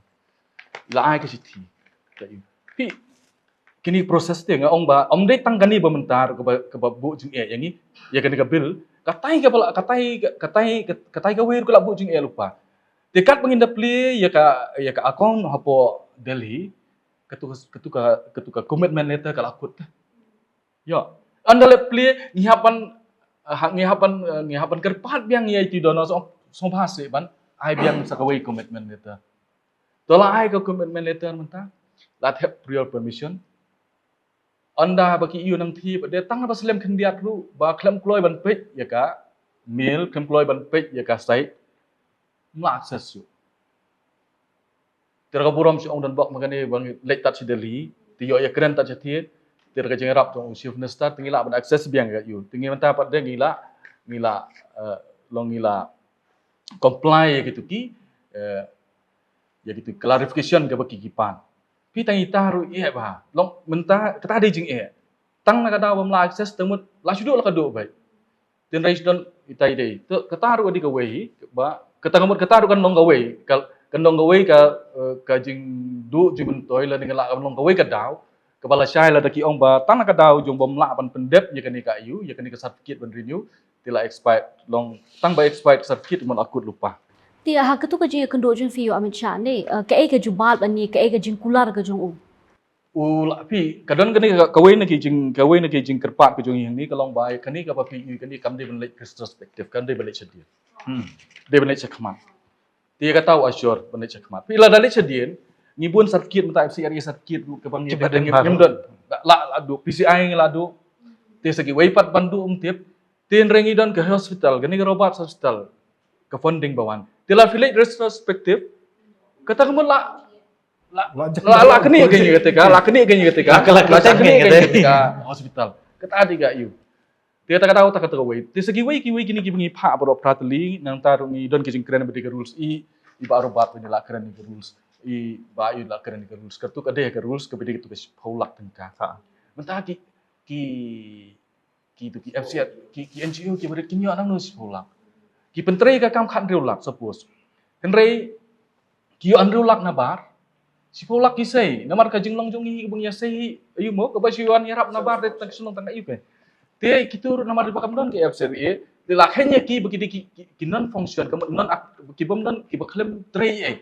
La ai ka shithi. Phi kini process te nga ong ba ym dei tang kani ba mynta kaba kaba buh jingeh ïa ngi ïa kani ka bill. Katai ka bala katai katai katai kawei ruh ka la buh jingeh lypa. Te katba ngin da plie ïa ka ïa ka account hapoh Delhi. Katu ka katu ka katu ka commitment letter ka la kut. Ïa. Ynda la plie ngi hap ban ngi hap ban ngi hap ban kyrpad biang ïa i donor sngewbha seh ban ai biang sa kawei commitment letter. To la ai ka commitment letter mynta la thep prior permission. Ynda ba ki ïoh nangtei ba dei tang ba slem khyndiat ruh ba khlem kloi ban peit ïa ka mail khlem kloi ban peit ïa ka site. Ym lah access shuh. Te ka burom shu ong don bok ma kane ba ngi leit tat sha Delhi te ïoh ïa kren tat sha thied. Te ka jingïarap jong u Chief Minister te ngi lah ban access biang ïa u te ngi mynta pat de ngi lah ngi lah long ngi lah comply ïa kitu ki ïa kitu clarification kaba ki ki pan. Phi tang ita ruh ïa ba long mynta kata dei jingeh. Tang na ka daw bym lah access te mut la shu duh la ka duh bai. Tynrai sdon ita i dei. Te kata ruh dei kawei ba kata ka mut kata ruh kan long kawei ka kan long kawei ka ka jingduh jingmyntoi lane ka lah kan long kawei ka daw kaba lashai lada ki ong ba tang na ka daw jong bym lah ban pyndep ïa kane ka aïu ïa kane ka certificate ban renew te la expired long tang ba expired certificate mon akut lypa. Te ha katu ka jingïakynduh jong phi ïa u Amit Shah ne kaei ka jubab lane kaei ka jingkular ka jong u? U la phi ka don kane kawei na ki jing kawei na ki jingkyrpad ka jong i hangne ka long ba kane kaba phi ïohi kane kam dei ban leit retrospective kam dei ban leit shadien. Dei ban leit shakhmat. Te kata u assure ban leit shakhmat. Phi lada leit shadien ngi bun certificate mynta F C R A certificate ruh kaba ngi dei ngim don. La la duh P C I ngi la duh. Te sa kiwei pat ban duh ym tip. Te hynrei ngi don ka hospital kane ka Roberts Hospital ka funding ba wan. Te la phi leit retrospective kata ka mut la La la la kane ka ngi kata ka la kane ka ngi kata ka la kane ka ngi kata ka hospital. Kata dei ka ïu. Te kata ka dau ta kata ka wei. Te sa kiwei kiwei kini ki ba ngi phah baroh prateli nangta ruh ngi don ki jingkren ba dei ka rules i i ba Robert ba ngi la kren ka rules i ba ïu la kren ka rules. Katu ka dei ka rules ka ba dei katu ka shiphew lak tyngka. Mynta ki ki ki tu ki F C R ki ki N G O ki ba rit ki ñiew nang no shiphew lak. Ki pyntrei ka kam khathynriew lak suppose. Hynrei ki ïoh hynriew lak na bar. Shiphew lak ki sei namar ka jinglong jong ngi ki bang ïa sei ïu mo kaba shu wan ïarap na bar de tang shnong tang ïu ke. Te ki tur namar ba kam don ki F C R A te la khen ïa ki ba ki dei ki ki non function ka non ki bam don ki ba khlem trei ei.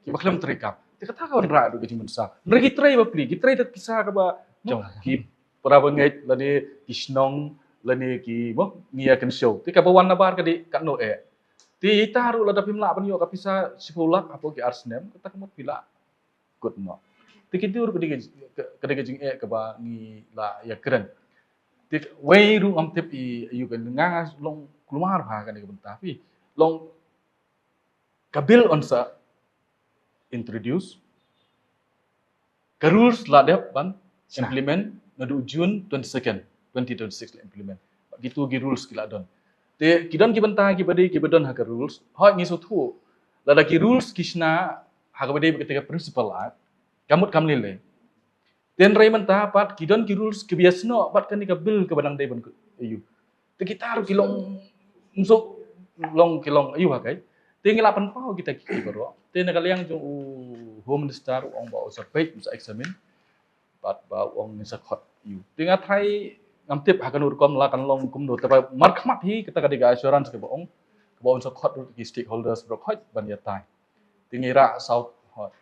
Ki ba khlem trei kam. Te kata ka wan ra du ka jingmynsaw. Hynrei ki trei ba pli ki trei da pisa kaba ki para bangeit lane ki shnong lane ki mo ngi ïa kynshew. Te kaba wan na bar ka dei katno eh. Te ita ruh lada phim lah ban ïoh ka pisa shiphew lak hapoh ki ar snem kata ka mut phi lah kut noh. Te ki dur ka dei ka dei ka jingeh kaba ngi lah ïa kren. Te wei ruh ngam tip i ïu ka nga nga long kulmar bha ka dei ka bynta phi long ka bill on sa introduce Ka rules la dep ban implement naduh June twenty-second, twenty twenty-six la implement. Bad kitu ki rules ki la don. Te ki don ki bynta ki ba dei ki ba don ha ka rules. Hoi ngi sngewthuh. Lada ki rules ki shna ha ka ba dei ba kata ka principal act. Ka mut kam lei lei. Te hynrei mynta pat ki don ki rules ki ba ïasnoh bad kane ka bill ka ba nang dei ban ïu. Te kita ruh ki long msuk long ki long ïu ha kai. Te ngi la pynpaw kita ki baroh. Te na ka liang jong u Home Minister u ong ba u sa peit u sa examine. Bad ba u ong ngi sa khot ïu. Te nga trai ngam tip ha kano rukom la kan long kumno te ba markhmat hi kita ka dei ka assurance ka ba ong. Ka ba ong sa khot ruh ki stakeholders baroh khot ban ïa tai. Te ngi ra saw hot.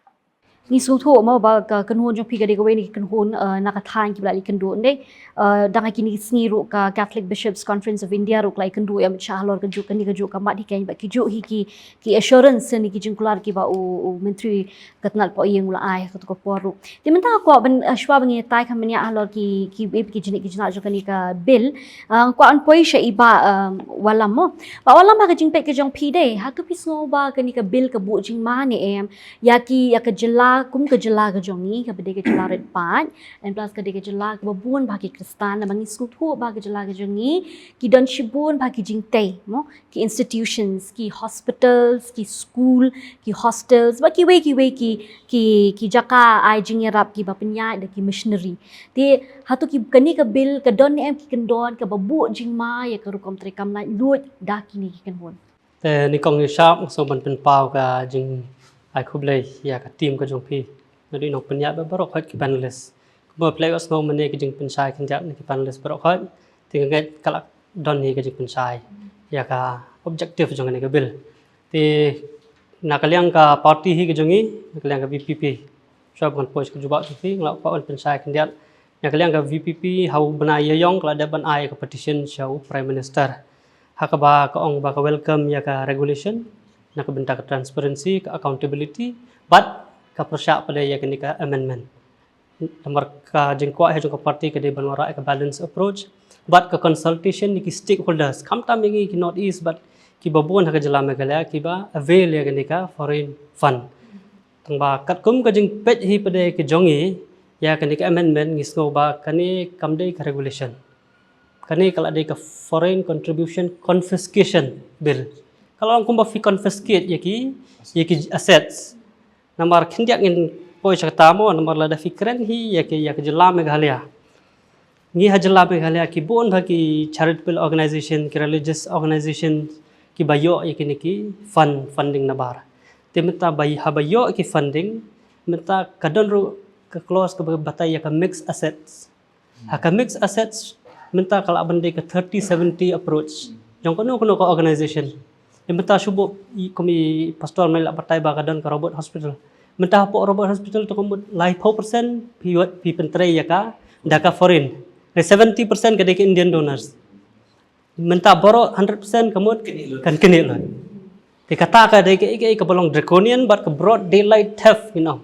Ngi sngewthuh mo ba ka kynhun jong phi ka dei kawei na ki kynhun, eh, na ka thaiñ kiba la ïakynduh, ne? Eh, dang ha kine ki sngi ruh ka Catholic Bishops Conference of India ruh ka la ïakynduh ïa Amit Shah halor ka juk, kane ka juk ka mat hi, kane ba ki juk hi ki, ki assurance ne ki jingkular kiba u, u Myntri ka tnat poh ïing u la ai ha kato ka por ruh. Te mynta nga kwah ban, eh, shuwa ba ngin ïatai kham bniah halor ki, ki, eh, ki jingnik ki jinglah jong kane ka bill. Ah, nga kwah ban poi sha i Bah, eh, Wallam mo. Bah Wallam, ha ka jingpeit ka jong phi, dei hato phi sngew ba kane ka bill ka buh jingma ne em ïa ki, ïa ka jylla, kum ka jylla ka jong ngi kaba dei ka jylla rit paid, and plus ka dei ka jylla kaba bun bha ki Khristan, namar ngi sngewthuh ba ka jylla ka jong ngi ki don shibun bha ki jingtei mo, ki institutions, ki hospitals, ki school, ki hostels, bad kiwei kiwei ki, ki, ki jaka ai jingïarap kiba pynïaid da ki missionary. Te hato ki, kane ka bill ka don ne em ki kyndon kaba buh jingma ïa ka rukom treikam laitluid da kine ki kynhun? Te nyngkong nyngshap nga sngewbha ban pynpaw ka jingai khublei ïa ka team ka jong phi, naduh i nongpynïaid bad baroh khoit ki panelist. Kumba phi la ïohsngew mynne ka jingpynshai khyndiat na ki panelist baroh khoit, te nga ngeit ka la don hi ka jingpynshai ïa ka objective jong kane ka bill. Te na ka liang ka party hi ka jong ngi, na ka liang ka VPP, shuwa ba ngan poi sha ka jubab jong phi, nga la kwah ban pynshai khyndiat. Na ka liang ka VPP, ha u bnai Ïaïong ka la dep ban ai ka petition sha u Prime Minister, ha kaba ka ong ba ka welcome ïa ka regulation na ka bynta ka transparency, ka accountability, bad ka pyrshah pat ïa kane ka amendment. Namar ka jingkwah hi jong ka party ka dei ban wanrah ïa ka balance approach bad ka consultation ïa ki stakeholders, khamtam ïa ngi ki North East bad kiba bun ha ka jylla Meghalaya kiba avail ïa kane ka foreign fund. Tangba katkum ka jingpeit hi pat ka jong ngi ïa kane ka amendment, ngi sngew ba kane kam dei ka regulation. Kane ka la dei ka Foreign Contribution Confiscation Bill. Ka la long kumba phi confiscate ïa ki, ïa ki assets. Namar khyndiat ngin poi sha kata mo, namar lada phi kren hi ïa ki, ïa ka jylla Meghalaya, ngi ha jylla Meghalaya ki bun bha ki charitable organization, ki religious organization kiba ïoh ïa kine ki fund, funding nabar. Te mynta ba, haba ïoh ki funding, mynta ka don ruh ka clause kaba batai ïa ka mixed assets. Ha ka mixed assets mynta ka lah ban dei ka thirty seventy approach jong kano kano ka organization. Te mynta shu buh, kum i pastor mynne la batai ba ka don ka robot hospital. Mynta hapoh robot hospital te ka mut laiphew percent phi, phi pyntrei ïa ka da ka foreign. Te seventy percent ka dei ka Indian donors. Mynta baroh hundred percent ka mut kan kane lut. Te kata ka dei kaei kaei kaba long draconian bad ka broad daylight theft, you know.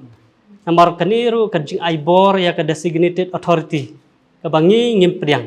Namar kane ruh ka jingai bor ïa ka designated authority kaba ngi ngim pdiang.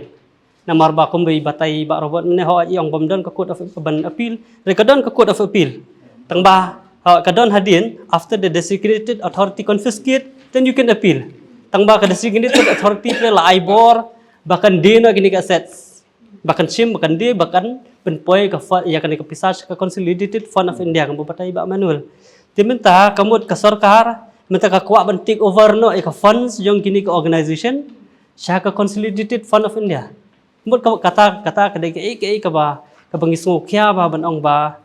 Namar ba kumba i batai Bah Robert mynne, hooid, i ong bym don ka court of, ban appeal, te ka don ka court of appeal. Tangba, ha, ka don hadien, after the designated authority confiscate, then you can appeal. Tangba ka designated authority te la ai bor ba kan die noh kine ki assets. Ba kan shim, ba kan die, ba kan pynpoi ka fund, ïa kane ka pisa sha ka Consolidated Fund of India, kumba batai Bah Manuel. Te mynta ka mut ka sorkar mynta ka kwah ban take over noh ïa ka funds jong kine ki organization sha ka Consolidated Fund of India. Mut ka, kata, kata ka dei kaei kaei kaba, kaba ngi sngewkhia ba ban ong ba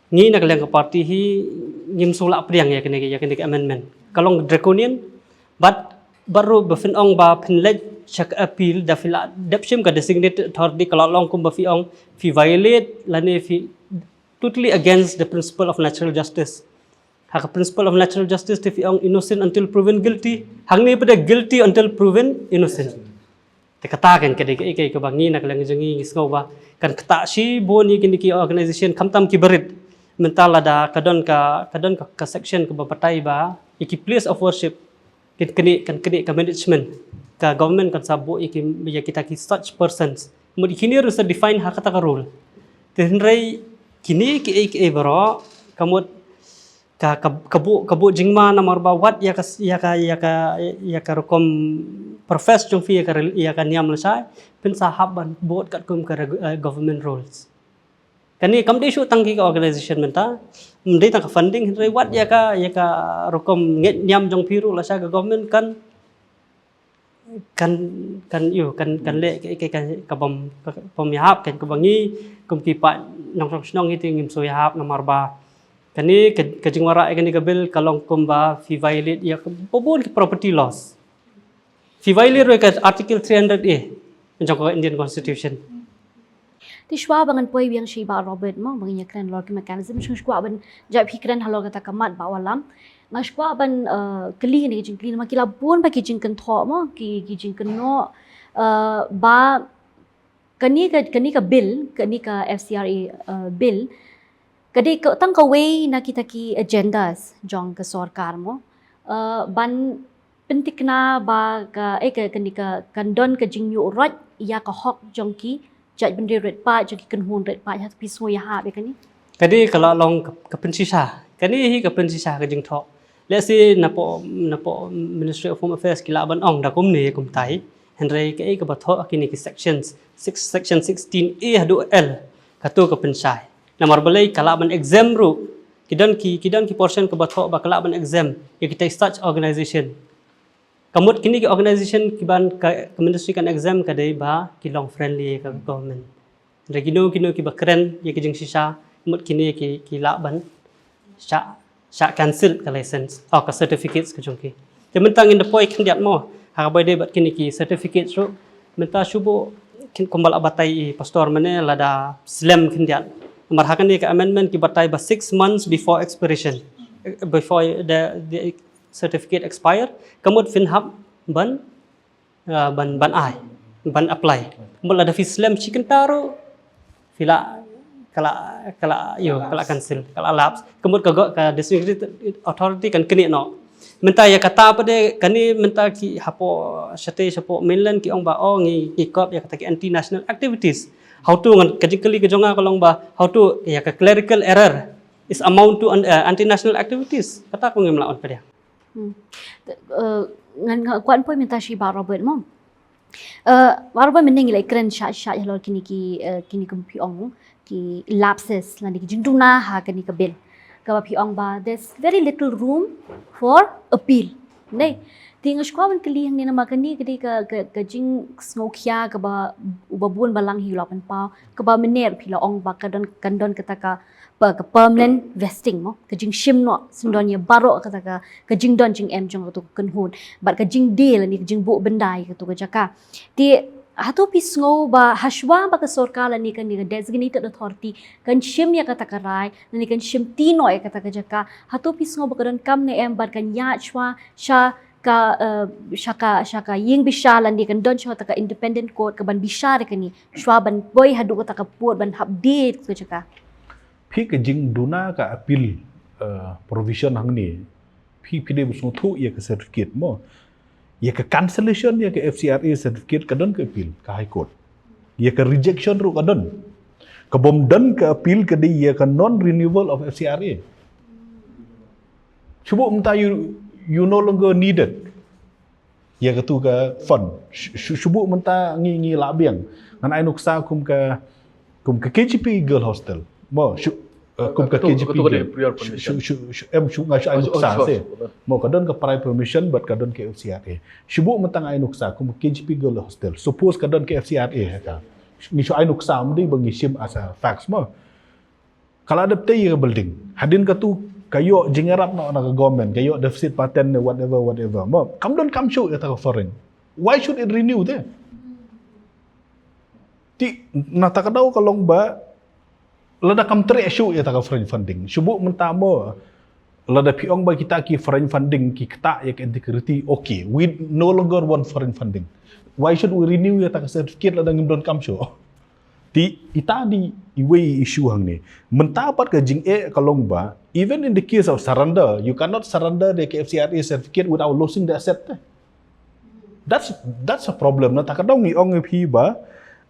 ngi na ka liang ka party hi ngim sngewlah pdiang ïa kane, ïa kane ka amendment. Ka long draconian, bad, bad ruh ba phin ong ba phin leit sha ka appeal da phi la dep shim ka designated authority, ka la long kumba phi ong phi violate lane phi totally against the principle of natural justice. Ha ka principle of natural justice te phi ong innocent until proven guilty. Hangne pat guilty until proven innocent. Te kata kan ka dei kaei kaei kaba ngi na ka liang jong ngi ngi sngew ba kan ktah shibun ïa kine ki organization khamtam ki barit. Mynta lada ka don ka, ka don ka, ka section kaba batai ba ïa ki place of worship kan kane, kan kane ka management, ka government kan sa buh ïa ki, ïa kita ki such persons. Mut kine ruh sa define ha kata ka rule. Te hynrei kine kiei kiei baroh ka mut ka, ka, ka buh, ka buh jingma namar ba wat ïa ka, ïa ka, ïa ka, ïa ka rukom profess jong phi ïa ka rel-, ïa ka niam lashai, phin sa hap ban bud katkum ka regu-, eh, government rules. Kane kam dei shuh tang ki ka organization mynta, ym dei tang ka funding, hynrei wat ïa ka, ïa ka rukom ngeit niam jong phi ruh lashai ka government kan kan, kan ïoh, kan, kan leh kaei kaei ka, ka bym, ka, ka bym ïahap, kan kaba ngi kum ki paid nongshong shnong hi te ngim sngewsih ïahap namar ba kane ka, ka jingwanrah ïa kane ka bill ka long kumba phi violate ïa ka bun ki property laws. Phi violate ruh ïa ka Article three hundred A jong ka Indian Constitution. Te shuwa ba ngan poi biang sha i Bah Robert mo, ba ngin ïa kren halor ki mechanism, shu shuwa ban jap hi kren halor kata ka mat Bah Wallam. Nga shuwa ban, eh, kylli ne ki jingkylli namar ki la bun ba ki jingkynthoh mo, ki, ki jingkynnoh, eh, ba kane ka, kane ka bill, kane ka F C R A, eh, bill, ka dei ka, tang kawei na kita ki agendas jong ka sorkar mo. Eh, ban pyntikna ba ka, eh, ka, kane ka, kan don ka jingïuh roit ïa ka hok jong ki jaitbynriew rit paid, jong ki kynhun rit paid, ha phi sngew ïahap ïa kane? Ka dei ka la long ka, ka pynshisha. Kane hi ka pynshisha ka jingthoh. Let's say napoh, napoh Ministry of Home Affairs ki lah ban ong da kumne kumtai. Hynrei kaei kaba thoh kine ki sections, six, section sixteen A haduh L, kato ka pynshai. Namar balei ka lah ban exempt ruh. Ki don ki, ki don ki portion kaba thoh ba ka lah ban exempt ïa kita such organization. Ka mut kine ki organization kiban ka, ka ministry kan exempt ka dei ba ki long friendly ka government. Hynrei kino kino kiba kren ïa ki jingshisha, ka mut kine ki, ki lah ban shah, shah cancel ka license, oh, ka certificates ka jong ki. Te mynta ngin da poi khyndiat mo, ha kaba ïadei bad kine ki certificates ruh. Mynta shu buh, kin, kumba la batai i pastor mynne, lada slem khyndiat. Namar ha kane ka amendment ki batai ba six months before expiration, eh, before the, the certificate expire, ka mut phin hap ban, ah, ban, ban ai, ban apply. Mut lada phi slem shi kynta ruh, phi lah, ka lah, ka lah, ïoh, ka lah cancel, ka lah lapse. Ka mut ka go, ka designated authority kan knieh noh. Mynta ïa kata pat de, kane mynta ki hapoh, shatei, shapoh mainland ki ong ba, oh, ngi, ngi kop ïa kata ki anti national activities. Hato ngan, ka jingkylli ka jong nga ka long ba, hato ïa ka clerical error is amount to an, uh, anti national activities. Kata ka ngim lah ban pdiang. Hmm. Eh, ngan, ngan kwah poi mynta sha i Bah Robert mo. Eh, Bah Robert, mynne ngi la kren shah shah halor kine ki, eh, kine kum phi ong ki lapses lane ki jingduna ha kane ka bill. Kaba phi ong ba there's very little room for appeal. Dei. Te nga shu kwah ban kylli hangne namar kane ka dei ka, ka, ka jingsngewkhia kaba uba bun balang hi u la pynpaw, kaba mynne phi la ong ba ka don, kan don kata ka, ba ka permanent vesting mo, ka jingshim noh syndon ïa baroh kata ka, ka jingdon jingem jong kato ka kynhun, bad ka jingdie lane ka jingbuh byndai kato ka jaka. Te hato phi sngew ba hashwa ba ka sorkar lane kane ka designated authority kan shim ïa kata ka rai lane kan shimti noh ïa kata ka jaka, hato phi sngew ba ka donkam ne em bad kan ïaid shwa sha ka, eh, sha ka, sha ka ïing bishar lane kan don sha kata ka independent court kaban bishar ïa kane shwa ban poi haduh kata ka pud ban hap die ka jaka? Phi, ka jingduna ka appeal, eh, provision hangne, phi, phi dei ba sngewthuh ïa ka certificate mo. Ïa ka cancellation ïa ka F C R A certificate ka don ka appeal ka High Court. Ïa ka rejection ruh ka don. Ka bym don ka appeal ka dei ïa ka non renewal of F C R A. Shu buh mynta you, you no longer needed ïa katu ka fund. Shu, shu, shu buh mynta ngi, ngi lah biang. Ngan ai nuksa kum ka, kum ka K G P Girl Hostel. Mo, shu, eh, kum ka Katu, K G P katu ka dei Girl. Prior permission. Shu, shu, shu, em, shu, nga shu ai nuksa se. Mo, ka don ka prior permission, but ka don ka F C R A. Shu buh mynta nga ai nuksa kum ka K G P Girl Hostel. Suppose ka don ka F C R A ha ka. Ngi shu ai nuksa, ymdei ba ngi shim as a facts mo. Ka la dep tei ïa ka building. Hadien katu ka ïoh jingïarap noh na ka government, ka ïoh deficit patent ne whatever, whatever. Mo, kam donkam shuh ïa kata ka foreign. Why should it renew te? Te, na kata ka daw ka long ba, lada kam treh shuh ïa kata ka foreign funding. Shu buh mynta mo, lada phi ong ba kita ki foreign funding, ki ktah ïa ka integrity, okay. We no longer want foreign funding. Why should we renew ïa kata ka certificate lada ngim donkam shuh? Te, ita dei iwei i issue hangne. Mynta pat ka jingeh ka long ba, even in the case of surrender, you cannot surrender the K F C R A certificate without losing the asset. That's, that's a problem. Na kata ka daw ngi ong ïa phi ba,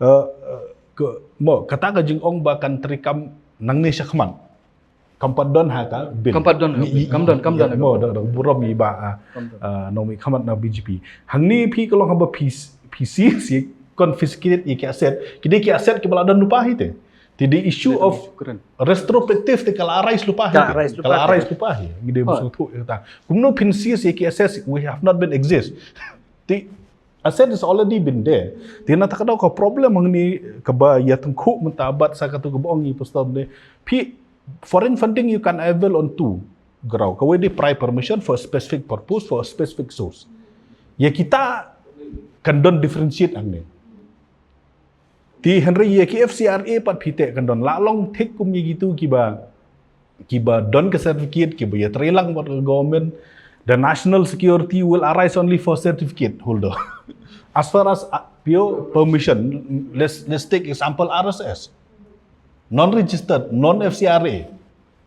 eh, eh, ka, mo, kata ka jingong ba kan treikam nangne shakhmat. Kam pat don ha ka bill. Kam pat don ha ka bill. Kam don, kam don ha ka bill. Mo, da, da burom ïa i Bah, ah, ah, Nongmihkhmat na B J P. Hangne phi ka long haba phi, phi seize, confiscate ïa ki asset. Ki dei ki asset kiba la don lypa hi te. Te the issue of retrospective te ka la arise lypa hi. Ka la arise lypa hi. Ngi dei ba sngewthuh ïa kata. Kumno phin seize ïa ki asset which have not been exist. Te asset is already been there. Te na kata ka daw ka problem hangne kaba ïa tyngkhuh mynta bad sa katu kaba ong i pastor ne. Phi, foreign funding you can avail on two ground. Kawei dei prior permission for a specific purpose, for a specific source. Ïa kita kan don differentiate hangne. Te hynrei ïa ki F C R A pat phi te kan don la long thik kum ïa kitu kiba kiba don ka certificate, kiba ïatreilang bad ka government, the national security will arise only for certificate holder. As far as uh, pure permission, let's let's take example R S S. Non registered, non F C R A.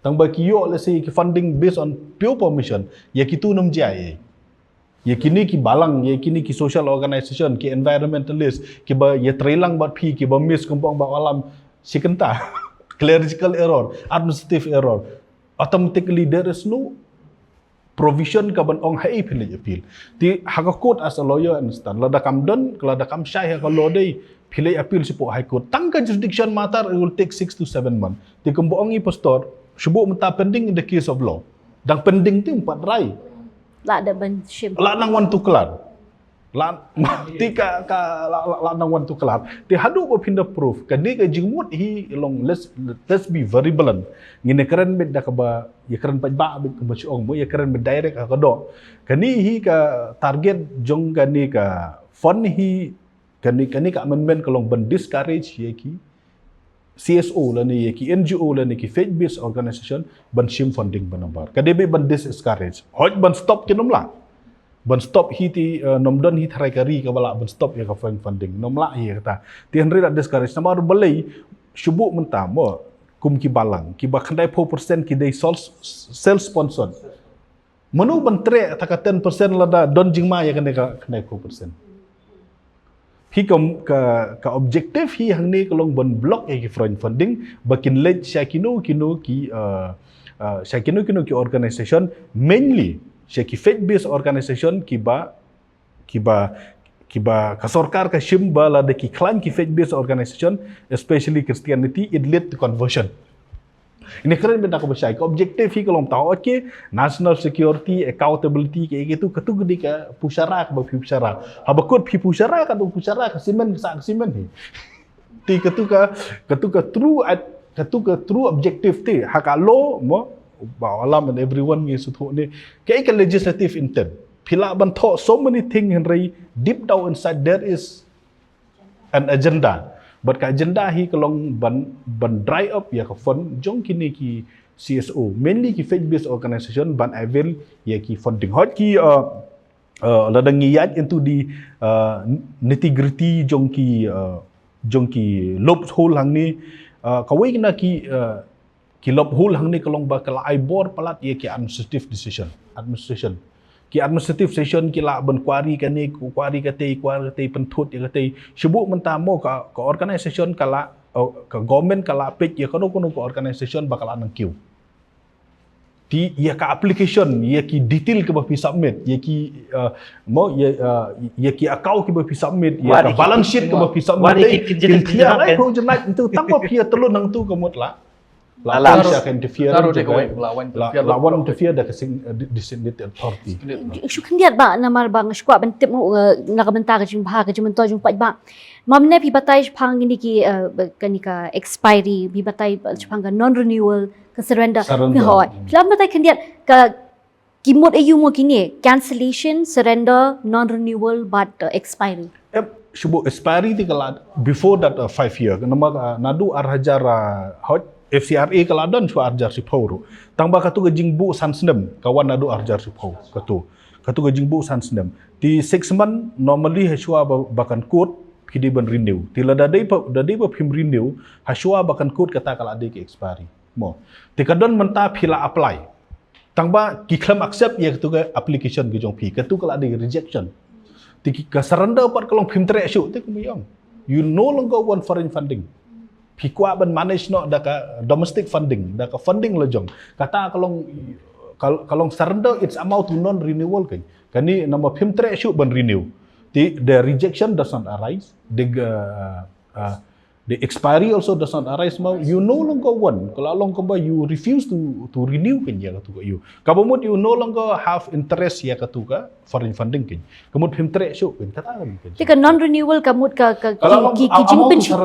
Tang ba ki ïoh, let's say, ki funding based on pure permission. Ïa kitu nym jia. Ïa kini ki balang, ïa kini ki social organization, ki environmentalist, kiba ïatreilang bad phi, kiba miss kum ba ong ba alam, shi kynta. Clerical error, administrative error. Automatically there is no provision ka ban ong haei phi leit appeal. Te ha ka court as a lawyer, understand, lada kam don, lada kam shai ha ka law dei, phi leit appeal shapoh High Court. Tang ka jurisdiction matter, it will take six to seven months. Te kum ba ong i pastor, shu buh mynta pending in the case of law. Dang pending te ym pat rai. La da ban shim. La nang wan tuklar. La te ka ka la, la, la nang wan tuklar. Te haduh ba phin da proof. Ka dei ka jingmut hi long, let's let's be very blunt. Ngin ïa kren beit da kaba ïa kren paidbah beit kumba shu ong mo, ïa kren beit direct ha ka doh. Kane hi ka target jong kane ka fund hi, kane kane ka amendment ka long ban discourage ïa ki C S O lane ïa ki N G O lane ki faith based organization ban shim funding ba nambar. Ka dei beit ban discourage. Hooid ban stop ki nym lah. Ban stop hi te, uh, nym don hi tharai ka ri kaba lah ban stop ïa ka foreign funding. Nym lah hi ïa kata. Te hynrei lah discourage namar balei, shu buh mynta mo, kum ki balang, kiba khyndai phew percent ki dei self sponsored. Mano ban treh ta ka ten percent lada don jingma ïa kane ka khyndai phew percent. Hi ka, ka, ka objective hi hangne ka long ban block ïa ki foreign funding ba kin leit sha kino kino ki, uh, uh, sha kino kino ki organization, mainly sha ki faith based organization kiba kiba kiba ka sorkar ka shim ba lada ki khlaiñ ki faith based organization, especially Christianity, it lead to conversion. Ini kren benda ka bashai ka objective hi ka long tahu, okay, national security, accountability, ke gitu, katu gedi ka pushara ka ba phi pushara. Haba kut phi pushara ka tu pushara ka simen ka sa ka simen hi. Ti katu ka, katu ka true ad-, katu ka true objective ti ha ka law mo, ba alam and everyone ngi suthu ni. Ke ka legislative intent. Phi lah ban thoh so many thing hynrei deep down inside there is an agenda. But ka agenda hi ka long ban, ban dry up ïa ka fund jong kini ki C S O, mainly ki faith based organization ban avail ïa ki funding. Hot ki, uh, uh, lada ngi ïaid into the, uh, nitty gritty jong ki, uh, jong ki loophole hangne, uh, kawei na ki, uh, ki loophole hangne ka long ba ka la ai bor palat ïa ki administrative decision, administration. Ki administrative session ki lah ban query kane, query katei, query katei, pynthut ïa katei. Shu buh mynta mo ka, ka organization ka lah, uh, ka government ka lah peit ïa kano kano ka organization ba ka lah nang kiew. Ti ïa ka application, ïa ki detail kaba phi submit, ïa ki, uh, mo, ïa, uh, ïa ki account kiba phi submit, ïa ka balance sheet kaba phi submit. Kin clear ai ko jenai tu tang ba phi ïa telun nang tu ka mut lah. La phi sha ka interfere la wan interfere da ka designated authority. Shu khyndiat ba namar ba nga shu kwah ban tip mo, uh, na ka bynta ka jingbha ka jingmyntoi jong paidbah. Mynne phi batai shaphang kine ki, uh, kane ka expiry, phi batai shaphang ka non renewal, ka surrender. Phi hoi. Phi la batai khyndiat ka ki mut aïu mo kine, cancellation, surrender, non renewal bad, uh, expiry. Ep, shu buh expiry ti ka la before that, uh, five year. Namar, uh, naduh ar hajar, uh, hot F C R A ka la don shu ar hajar shiphew ruh. Tang ba katu ka jingbuh san snem ka wan naduh ar hajar shiphew katu. Katu ka jingbuh san snem. Ti six month normally ha shuwa ba, ba kan kut phi dei ban renew. Ti lada dei ba, da dei ba phim renew ha shuwa ba kan kut kata ka la dei ka expiry. Mo. Ti ka don mynta phi la apply. Tang ba ki khlem accept ïa katu ka application ka jong phi, katu ka la dei rejection. Ti ki ka surrender pat ka long phim treh shuh, ti kumba ong. You no longer want foreign funding. Phi kwah ban manage noh da ka domestic funding, da ka funding la jong. Kata ka long ka, ka long surrender, it's amount to non renewal kan. Kane namar phim treh shuh ban renew. Ti the rejection does not arise. The, uh, uh, The expiry also does not arise mo, you no longer want. Ka la long kaba you refuse to, to renew kan ïa katu ka ïa. Kaba mut you no longer have interest ïa katu ka foreign funding kan. Ka mut phim treh shuh kan kata kan. Te ka non renewal ka mut ka, ka ki, ki, ki jingpynshi-,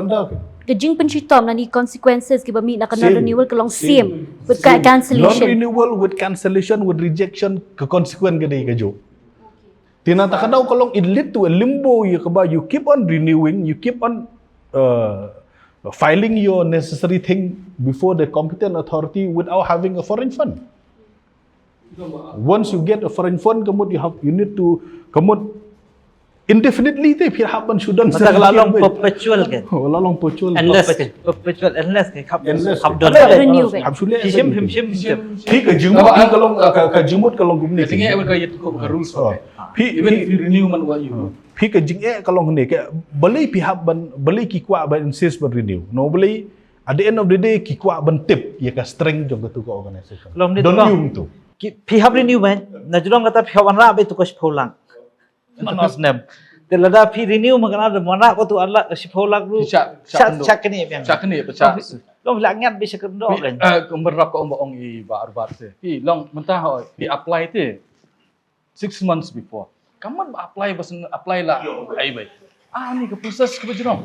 ka jingpynshitom lane consequences kiba mih na ka non renewal ka long same with ka cancellation. Non renewal with cancellation with rejection ka consequence ka dei kajuh. Te nangta ka daw ka long it lead to a limbo ïa kaba you keep on renewing, you keep on uh, filing your necessary thing before the competent authority without having a foreign fund. Once you get a foreign fund, ka mut you have, you need to, ka mut indefinitely te phi hap ban shu don. Mata ka la long perpetual ke. Oh, la long perpetual. Endless ke. Perpetual, endless ke. Hap, Endless. Hap don. Hap renew ke. Hap shu leh. Shim, shim, shim, shim. Phi ka jingmut ka long, ka, ka jingmut ka long kumne. Ka jingeh ka ïa tu ka rules. Oh. Phi, Even phi, if you renew man what you. Phi ka jingeh ka long ne ke, balei phi hap ban, balei ki kwah ban insist ban renew. No, balei at the end of the day ki kwah ban tip ïa ka strength jong katu ka organization. Long ni Don tu. Yung tu. Ki, phi hap renew man. Na jrong kata phi hap wanrah ba tu ka shiphew lak. Mano snem. Te lada phi renew ma kana da wanrah ko tu ala shiphew lak ru. Phi shah, Shah, shah kendo. Shah kene biang. Shah kene, phi shah. Long la ngat bi shakar do kan. Eh, kumbar rap ka ong ba ong i ba arbat te. Phi long mynta ho, phi apply te. Six months before. Kamat ba apply ba seng apply la. Ai bai. Ah, ni ka process ka ba jrong.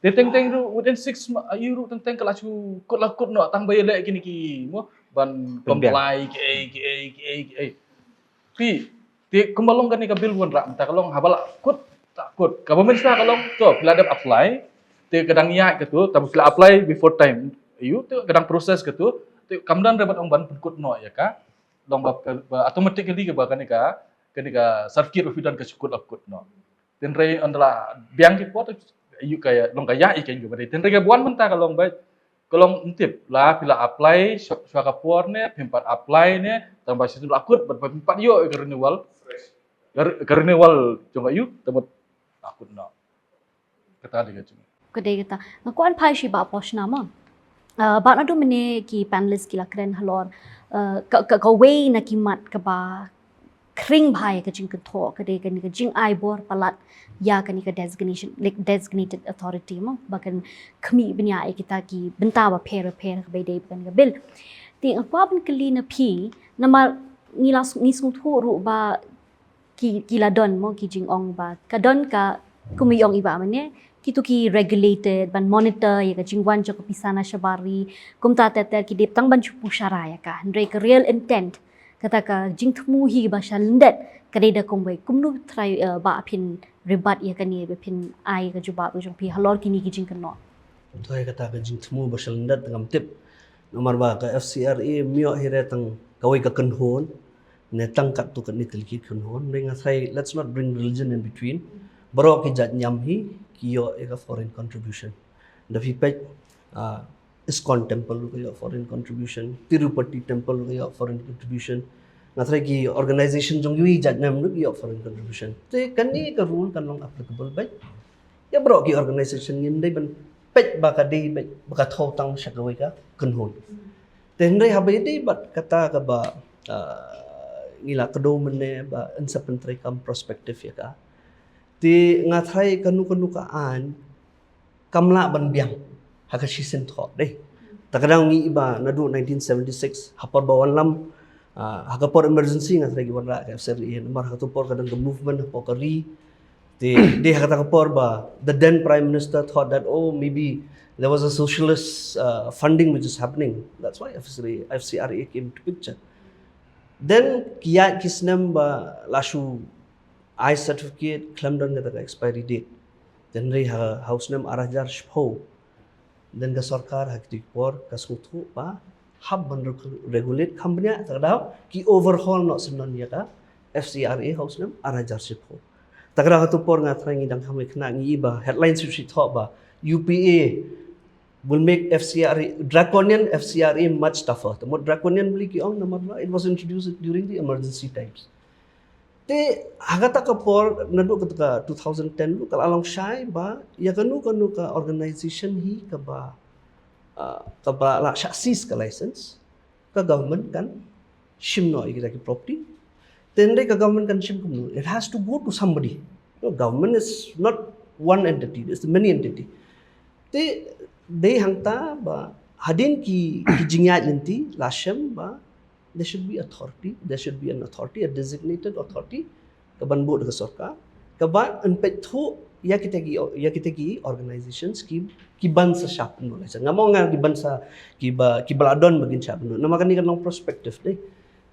Te teng teng ru within six months, ayu ru teng teng ka la chu kut la kut no tang ba ïa leh kini ki mo ban Pynbiang. Comply ki ai ki ai ki ai ki ai. Phi, te kumba long kani ka bill wanrah mynta ka long haba la kut ta kut. Ka ba mynta ka long to phi la dep apply. Te ka dang ïaid ka tu, ta phi la apply before time. Ayu te ka dang process ka tu. Te kam don re ban ong ban pynkut noh ïa ka. Long ba, ba automatically ka ba kani ka, kani ka certificate of return ka shu kut la kut noh. Tynrai ynda la biang ki por, ïa ka long ka ïa i kane ka ba dei. Tynrai ka buan mynta ka long ba, ka long ym tip la phi la apply shu, shuwa ka por ne, phim pat apply ne, tang ba shu la kut bad phim pat ïoh ka renewal. Ka re-, ka renewal jong ka ïa, tang ba la kut noh. Kata dei ka jong. Ka dei kata. Nga kwah phai sha i Bah Poshna mo. Uh, Bah, naduh mynne ki panelist ki la kren halor, uh, ka, ka, kawei na ki mat kaba khring bha ïa ka jingkynthoh, ka dei kane ka jingai bor palat ïa kane ka designation, like, designated authority mo, ba kan khmih bniah ïa kita ki bynta bapher bapher kaba dei ba kane ka bill. Te nga kwah ban kylli na phi, namar ngi la s-, ngi sngewthuh ruh ba ki, ki la don mo ki jingong ba ka don ka, kum i ong i Bah mynne, kitu ki regulated ban monitor ïa ka jingwan jong ka pisa na shabar ri, kumta ter ter ki dei tang ban shu pynshara ïa ka. Hynrei ka real intent, kata ka jingthmu hi ba sha lyndet, ka dei da kumwei. Kumno trai, uh, Bah phin rebut ïa kane, ba phin ai ka jubab ka jong phi halor kine ki jingkynnoh. Thoi kata ka jingthmu ba sha lyndet ngam tip. Namar ba ka F C R A ym ïoh hi re tang kawei ka kynhun, ne tang katto katne tylli ki kynhun. Hynrei nga tharai, let's not bring religion in between. Baroh ki jait niam hi ki ïoh ïa ka foreign contribution. Da phi peit, ah, ISKCON temple ruh ka ïoh foreign contribution, Tirupati temple ruh ka ïoh foreign contribution. Nga tharai ki organization jong iwei i jait niam ruh ki ïoh foreign contribution. Te kane ka rule kan long applicable beit ïa baroh ki organization. Ngim dei ban peit ba ka dei beit ba ka thew tang sha kawei ka kynhun. Te hynrei haba ïadei bad kata kaba, ah, ngi la kdew mynne ba yn sa pyntreikam prospective ïa ka. Te nga tharai kano kano ka aiñ kam lah ban biang ha ka shisien thoh dei. Ta ka daw ngi i ba naduh nineteen seventy-six ha por ba wanlam, ah, ha ka por emergency nga tharai ki wanrah ka F C R A namar ha katu por ka don ka movement ha por ka ri. Te dei ha kata ka por ba the then Prime Minister thought that, oh, maybe there was a socialist, uh, funding which is happening. That's why F C R A, F C R A came to picture. Then ki ïaid ki snem ba la shu ai certificate, khlem don kata ka expiry date. Then hynrei ha, ha u snem ar hajar shiphew, then ka sorkar ha kito ki por ka sngewthuh ba hap ban reg-, regulate kham bniah, ta ka daw ki overhaul noh syndon ïa ka F C R A ha u snem ar hajar shiphew. Ta ka daw ha katu por nga tharai ngi dang kham ïa khynnah, ngi i ba headlines shu shu thoh ba U P A will make F C R A, draconian F C R A much tougher. Te mo draconian balei ki ong namar ba it was introduced during the emergency times. Te ha kata ka por naduh kata ka two thousand ten ruh ka la long shai ba ïa kano kano ka organization hi kaba, ah, kaba la shah seize ka license, ka government kan shim noh ïa kita ki property. Te hynrei ka government kan shim kumno? It has to go to somebody. You know, government is not one entity, it's many entity. Te dei hangta ba hadien ki, ki jingïaid lynti la shem ba there should be authority, there should be an authority, a designated authority, ka ban buh da ka sorkar, ka ban peit thuh ïa kita ki, ïa kita ki organizations ki, ki ban sa shah pynduh license. Ngam ong nga ki ban sa, ki ba, ki ba la don ba kin shah pynduh. Namar kane kan long prospective dei.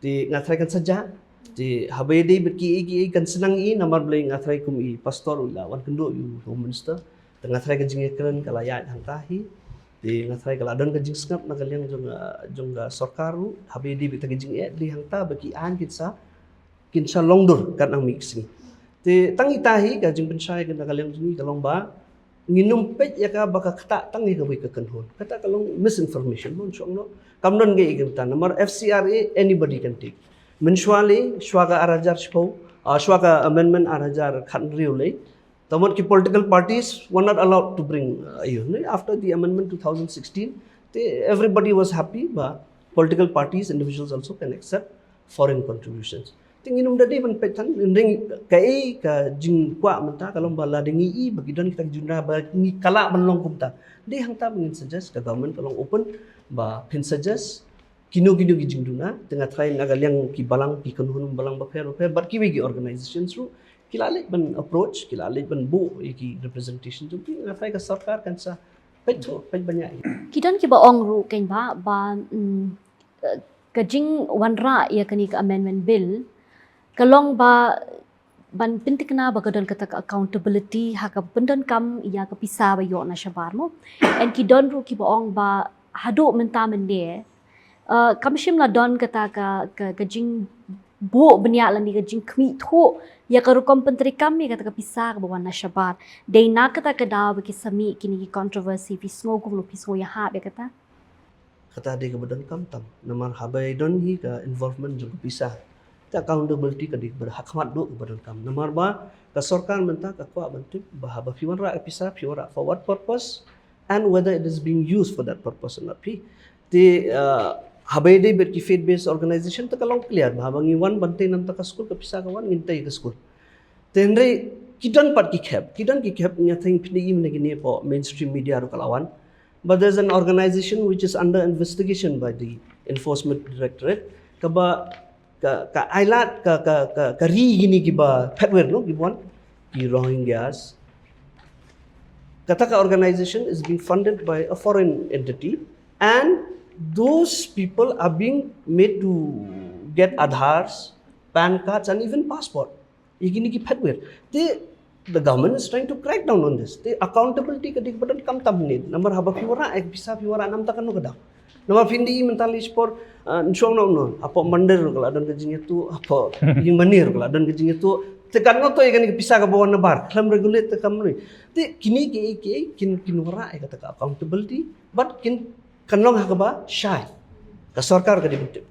Te nga tharai kan sa jah. Te haba ïadei bad kiei kiei kan sa nang i, namar balei nga tharai kum i pastor u la wan kynduh ïa u Home Minister. Te nga tharai ka jingïakren ka la ïaid hangta hi. Te nga tharai ka la don ka jingsngap na ka liang jong, ah, jong ka sorkar ruh. Haba ïadei bad kita ki jingeh, dei hangta ba ki aiñ kin sa, kin sa long dur kat nang mih ki sngi. Te tang ita hi ka jingpynshai ka na ka liang jong ngi ka long ba ngin ym peit ïa ka ba ka ktah tang ïa kawei ka kynhun. Kata ka long misinformation, mon shong no. Kam don ka ïa ka ta namar F C R A, anybody can take. Mynshuwa lei, shuwa ka ar hajar shiphew, ah, shuwa ka amendment ar hajar khathynriew lei. Te mut ki political parties were not allowed to bring, uh, you know, after the amendment two thousand sixteen, they, everybody was happy, but political parties, individuals also can accept foreign contributions. Te ngin ym da dei ban peit than, ngin ring kaei ka jingkwah mynta ka long ba lada ngi i ba ki don kita ki jingduna ba ngi ka lah ban long kumta. Dei hangta ba ngin suggest, ka government ka long open ba phin suggest kino kino ki jingduna, te nga tharai na ka liang ki balang, ki kynhun balang bapher bapher, bad kiwei ki organizations ruh ki la leit ban approach, ki la leit ban buh ïa ki representation jong ki, nga tharai ka sorkar kan sa peit thuh, peit bniah. Ki don kiba ong ruh keiñ ba, ba, mm, eh, ka jingwanrah ïa kane ka amendment bill ka long ba ban pynthikna ba ka don kata ka accountability ha kaba pyndonkam ïa ka pisa ba ïoh na shabar mo. And ki don ruh kiba ong ba haduh mynta mynne, eh, kam shym la don kata ka, ka, ka jingbuh bniah lane ka jingkhmih thuh ïa ka rukom pyntreikam ïa kata ka pisa kaba wan na shabar. Dei na kata ka daw ba ki sa mih kine ki controversy, phi sngew kumno, phi sngew ïahap ïa kata? Kata dei kaba donkam tam. Namar haba ïadon hi ka involvement jong ka pisa, ka accountability ka dei kaba ha khmat duh kaba donkam. Namar ba ka sorkar mynta ka kwah ban tip ba haba phi wanrah ka pisa, phi wanrah for what purpose and whether it is being used for that purpose or not. Phi te, uh, haba ïadei bad ki faith based organization te ka long clear ba haba ngi wan ban tei na ka skul, ka pisa ka wan, ngin tei ka skul. Te hynrei ki don pat ki khep, ki don ki khep, nga tharai phi ïohi mynne kine hapoh mainstream media ruh ka la wan. But there's an organization which is under investigation by the Enforcement Directorate. Kaba ka, ka ailad, ka, ka, ka, ka ri kine kiba phetwir, no, kiba wan, ki Rohingyas. Kata ka organization is being funded by a foreign entity, and those people are being made to get Aadhars, PAN cards, and even passport. Ïa kine ki phetwir. Te, the government is trying to crack down on this. Te, accountability ka dei kaba donkam tam ne. Namar haba phi wanrah ïa ka pisa, phi wanrah na ka bynta kano ka daw? Namar phin da ïohi mynta lei shipor, uh, nshong no no. Hapoh Mandir ruh ka la don ka jingïathuh, hapoh Ïingmane ruh ka la don ka jingïathuh. Te katno to ïa kane ka pisa kaba wan nabar, khlem regulate te kam ne. Te kine ki, ki, kin, kin wanrah ïa kata ka accountability, but kin, kan long ha kaba shai. Ka sorkar ka dei ban tip.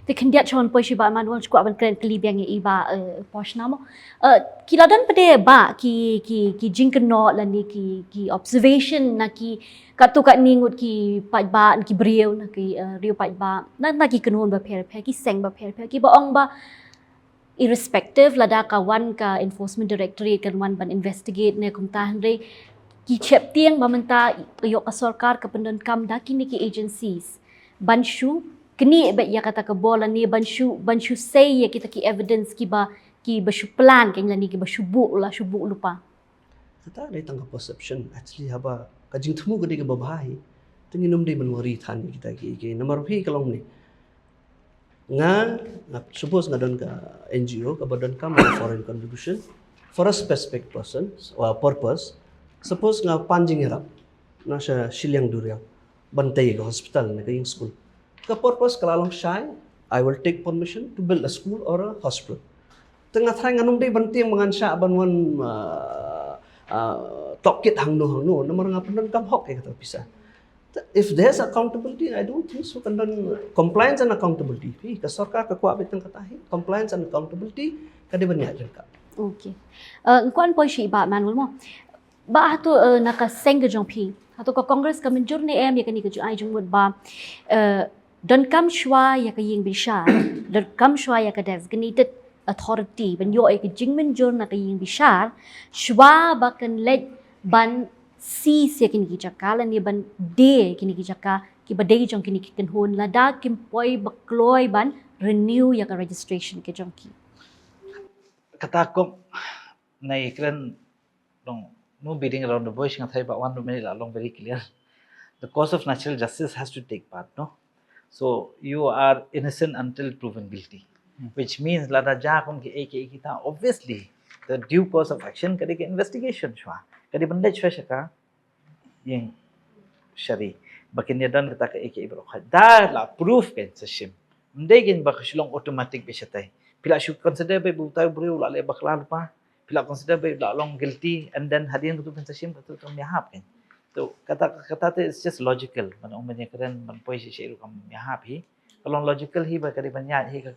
Te khyndiat sha wan poi sha i Bah Emmanuel, shu kwah ban kren kylli biang ïa i Bah, eh, Poshna mo. Eh, ki la don pat de Bah ki, ki, ki jingkynnoh lane ki, ki observation na ki katto katne ngut ki paidbah, na ki briew, na ki, eh, riew paidbah, na, na ki kynhun bapher bapher, ki seng bapher bapher, kiba ong ba irrespective lada ka wan ka Enforcement Directorate kan wan ban investigate ne kumta, hynrei ki sheptieng ba mynta ïoh ka sorkar ka pyndonkam da kine ki agencies ban shu knieh beit ïa kata ka bor lane ban shu, ban shu sei ïa kita ki evidence kiba, kiba shu plan keiñ lane kiba shu buh la shu buh lypa. Kata dei tang ka perception. Actually haba ka jingthmu ka dei kaba bha hi, te ngin ym dei ban worry than ïa kita ki, ki namar phi ka long ne. Nga, nga suppose nga don ka N G O kaba donkam ka foreign contribution for a specific person or purpose. Suppose nga pan jingïarap na sha shiliang duriaw ban tei ka hospital ne ka ïing skul. Ka purpose ka la long shai, I will take permission to build a school or a hospital. Te nga tharai ngan ym dei ban tieng ba ngan shah ban wan, uh, uh, tohkit hangno hangno namar nga pyndonkam hok ïa kata ka pisa. If there's accountability, I don't think so. Kan don compliance and accountability. Phi, ka sorkar ka kwah beit tang kata hi. Compliance and accountability ka dei ban ïaid ryngkat. Okay. Uh, nga kwah poi sha i Bah Emmanuel mo. Bah, hato, eh, na ka seng ka jong phi, hato ka Congress ka mynjur ne em ïa kane ka jingai jingmut ba, eh, donkam shuwa ïa ka ïing bishar, donkam shuwa ïa ka designated authority ban ïoh ïa ka jingmynjur na ka ïing bishar shuwa ba kan leit ban seize ïa kine ki jaka lane ban die ïa kine ki jaka kiba dei jong kine ki kynhun lada kim poi ba kloi ban renew ïa ka registration ka jong ki? Kata kum nai kren long, no beating around the bush, nga tharai Bah Emmanuel la long very clear. The course of natural justice has to take part, no? So you are innocent until proven guilty, which means lada jia kum kiei kiei kita, obviously the due course of action ka dei ka investigation shuwa. Ka dei ban leit shuwa sha ka ïing shari ba kin ïa don kata ka A K A baroh khoit. Da la approve kan sa shim. Ym dei kan ba ka shu long automatic beit shatai. Phi la shu consider beit ba utai u briew u la leh bakla lypa. Phi la consider beit u la long guilty and then hadien katu phin sa shim katu kam ïahap kan. To kata kata te it's just logical. Ban ong ban ïakren ban poi shisha ruh kam ïahap hi. Ka long logical hi ba ka dei ban ïaid hi ka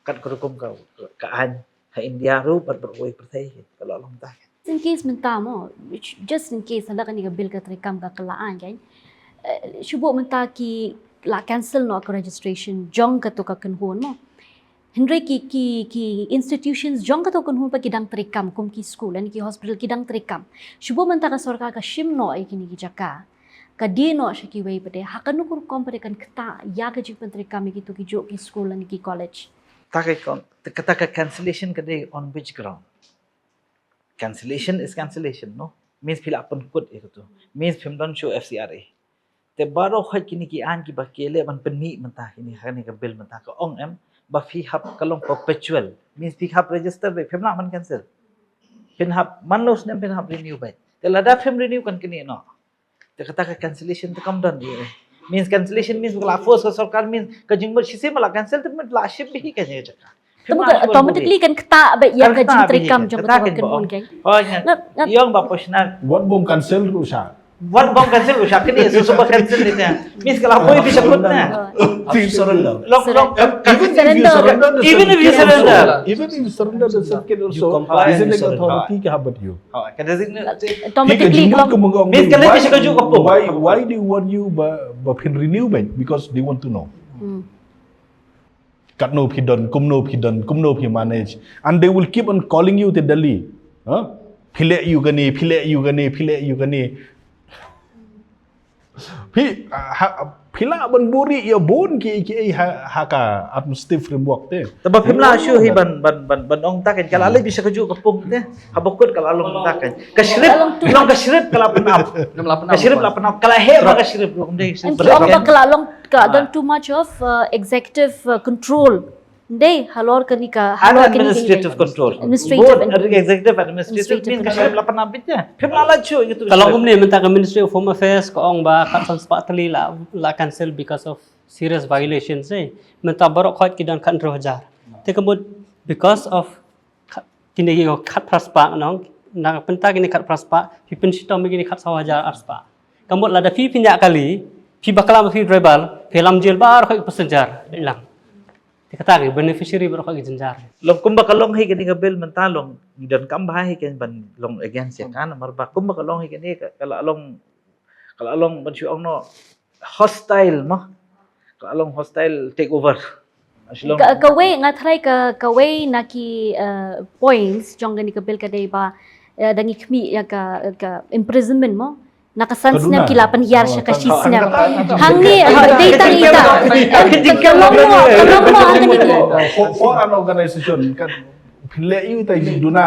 kat ka rukom ka ka aiñ ha India ruh bad baroh kawei pyrthei hi. Ka la long ta. Just in case mynta mo, just in case lada kane ka bill ka treikam ka la aiñ kan. Eh, shu buh mynta ki la cancel noh ka registration jong katu ka kynhun mo. Hynrei ki ki ki institutions jong katu ka kynhun pat ki dang treikam kum ki school and ki hospital ki dang treikam. Shu buh mynta ka sorkar ka shim noh ïa kine ki jaka. Ka die noh sha kiwei pat de. Ha kano ka rukom pat de kan ktah ïa ka jingpyntreikam ïa kitu ki juh ki school and ki college. Ta ka kon-, kata ka cancellation ka dei on which ground? Cancellation is cancellation, no? Means phi la pynkut ïa katu. Means phim don shuh F C R A. Te baroh khoit kine ki aiñ kiba ki leh ban pynmih mynta kine ha kane ka bill mynta ka ong em ba phi hap ka long perpetual. Means phi hap register beit, phim lah ban cancel. Phin hap man la u snem phin hap renew beit. Te lada phim renew kan kane noh. Te kata ka cancellation te kam don ïa. Means cancellation means ba ka la force ka sorkar means ka jingmut shisien ba la cancel te mut la shim beit hi ka jaka. Te mut automatically kan ktah beit ïa ka jingtreikam jong kata ka kynhun kan. Hooid, nga ïong ba poi shna. Wat bym cancel ruh sha. Wat bym cancel ruh sha kane, so so ba cancel ni te. Means ka la poi beit sha kut na. Surrender. Long long. Even if you surrender, even if you surrender, even if you surrender the certificate also, isn't the authority ka habat you? Ka designate. Automatically ka long. Means ka leh beit sha kajuh ka pung. Why, why do you want you ba, ba phin renew beit? Because they want to know. Hmm. Katno phi don, kumno phi don, kumno phi manage. And they will keep on calling you to Delhi. Huh? Phi leh ïa kane, phi leh ïa kane, phi leh ïa kane. Phi, ha, phi lah ban buhrieh ïa bun ki, ki, ha, ha ka administrative framework te. Te ba phim lah shuh hi ban, ban, ban, ban ong ta kan. Ka la leh beit sha kajuh ka pung te. Haba kut ka la long ta kan. Ka shrip, long ka shrip ka la pynap. Ka shrip la pynap. Ka la heh ma ka shrip long dei. Em ki ong ba ka la long ka don too much of, uh, executive, uh, control. Dei, halor kane ka, halor kane ka administrative control. Administrative. Both, administrative, administrative. Administrative control. Means ka shrip la pynap beit te. Phim lah lait shuh ïa katu. Ka long kumne mynta ka Ministry of Home Affairs ka ong ba khatsan spah tylli la, la cancel because of serious violations, eh. Mynta baroh khoit ki don khathynriew hajar. Te ka mut because of kha-, kine ki khatphra spah nong, na ka bynta kine khatphra spah, phi pynshitom ïa kine khatsaw hajar ar spah. Ka mut lada phi phin ïaid kali, phi bakla ma phi driver, phi lam jail baroh khoit ki passenger, dei lang. Te kata ki beneficiary baroh khoit ki jynjar. Long kumba ka long hi kane ka bill mynta long, ngi donkam bha hi kan ban long against ïa ka, namar ba kumba ka long hi kane ka, ka la long, ka la long ban shu ong noh hostile mo. Ka la long hostile takeover. Ka, kawei nga tharai ka, kawei na ki, eh, points jong kane ka bill ka dei ba, eh, da ngi khmih ïa ka, ka imprisonment mo. Na ka san snem ki la pynhiar sha ka shi snem. Hangne, ha, dei tang ita. Ka long mo, ka long mo hangne ki. For, for an organization kan pynleh ïa ita i duna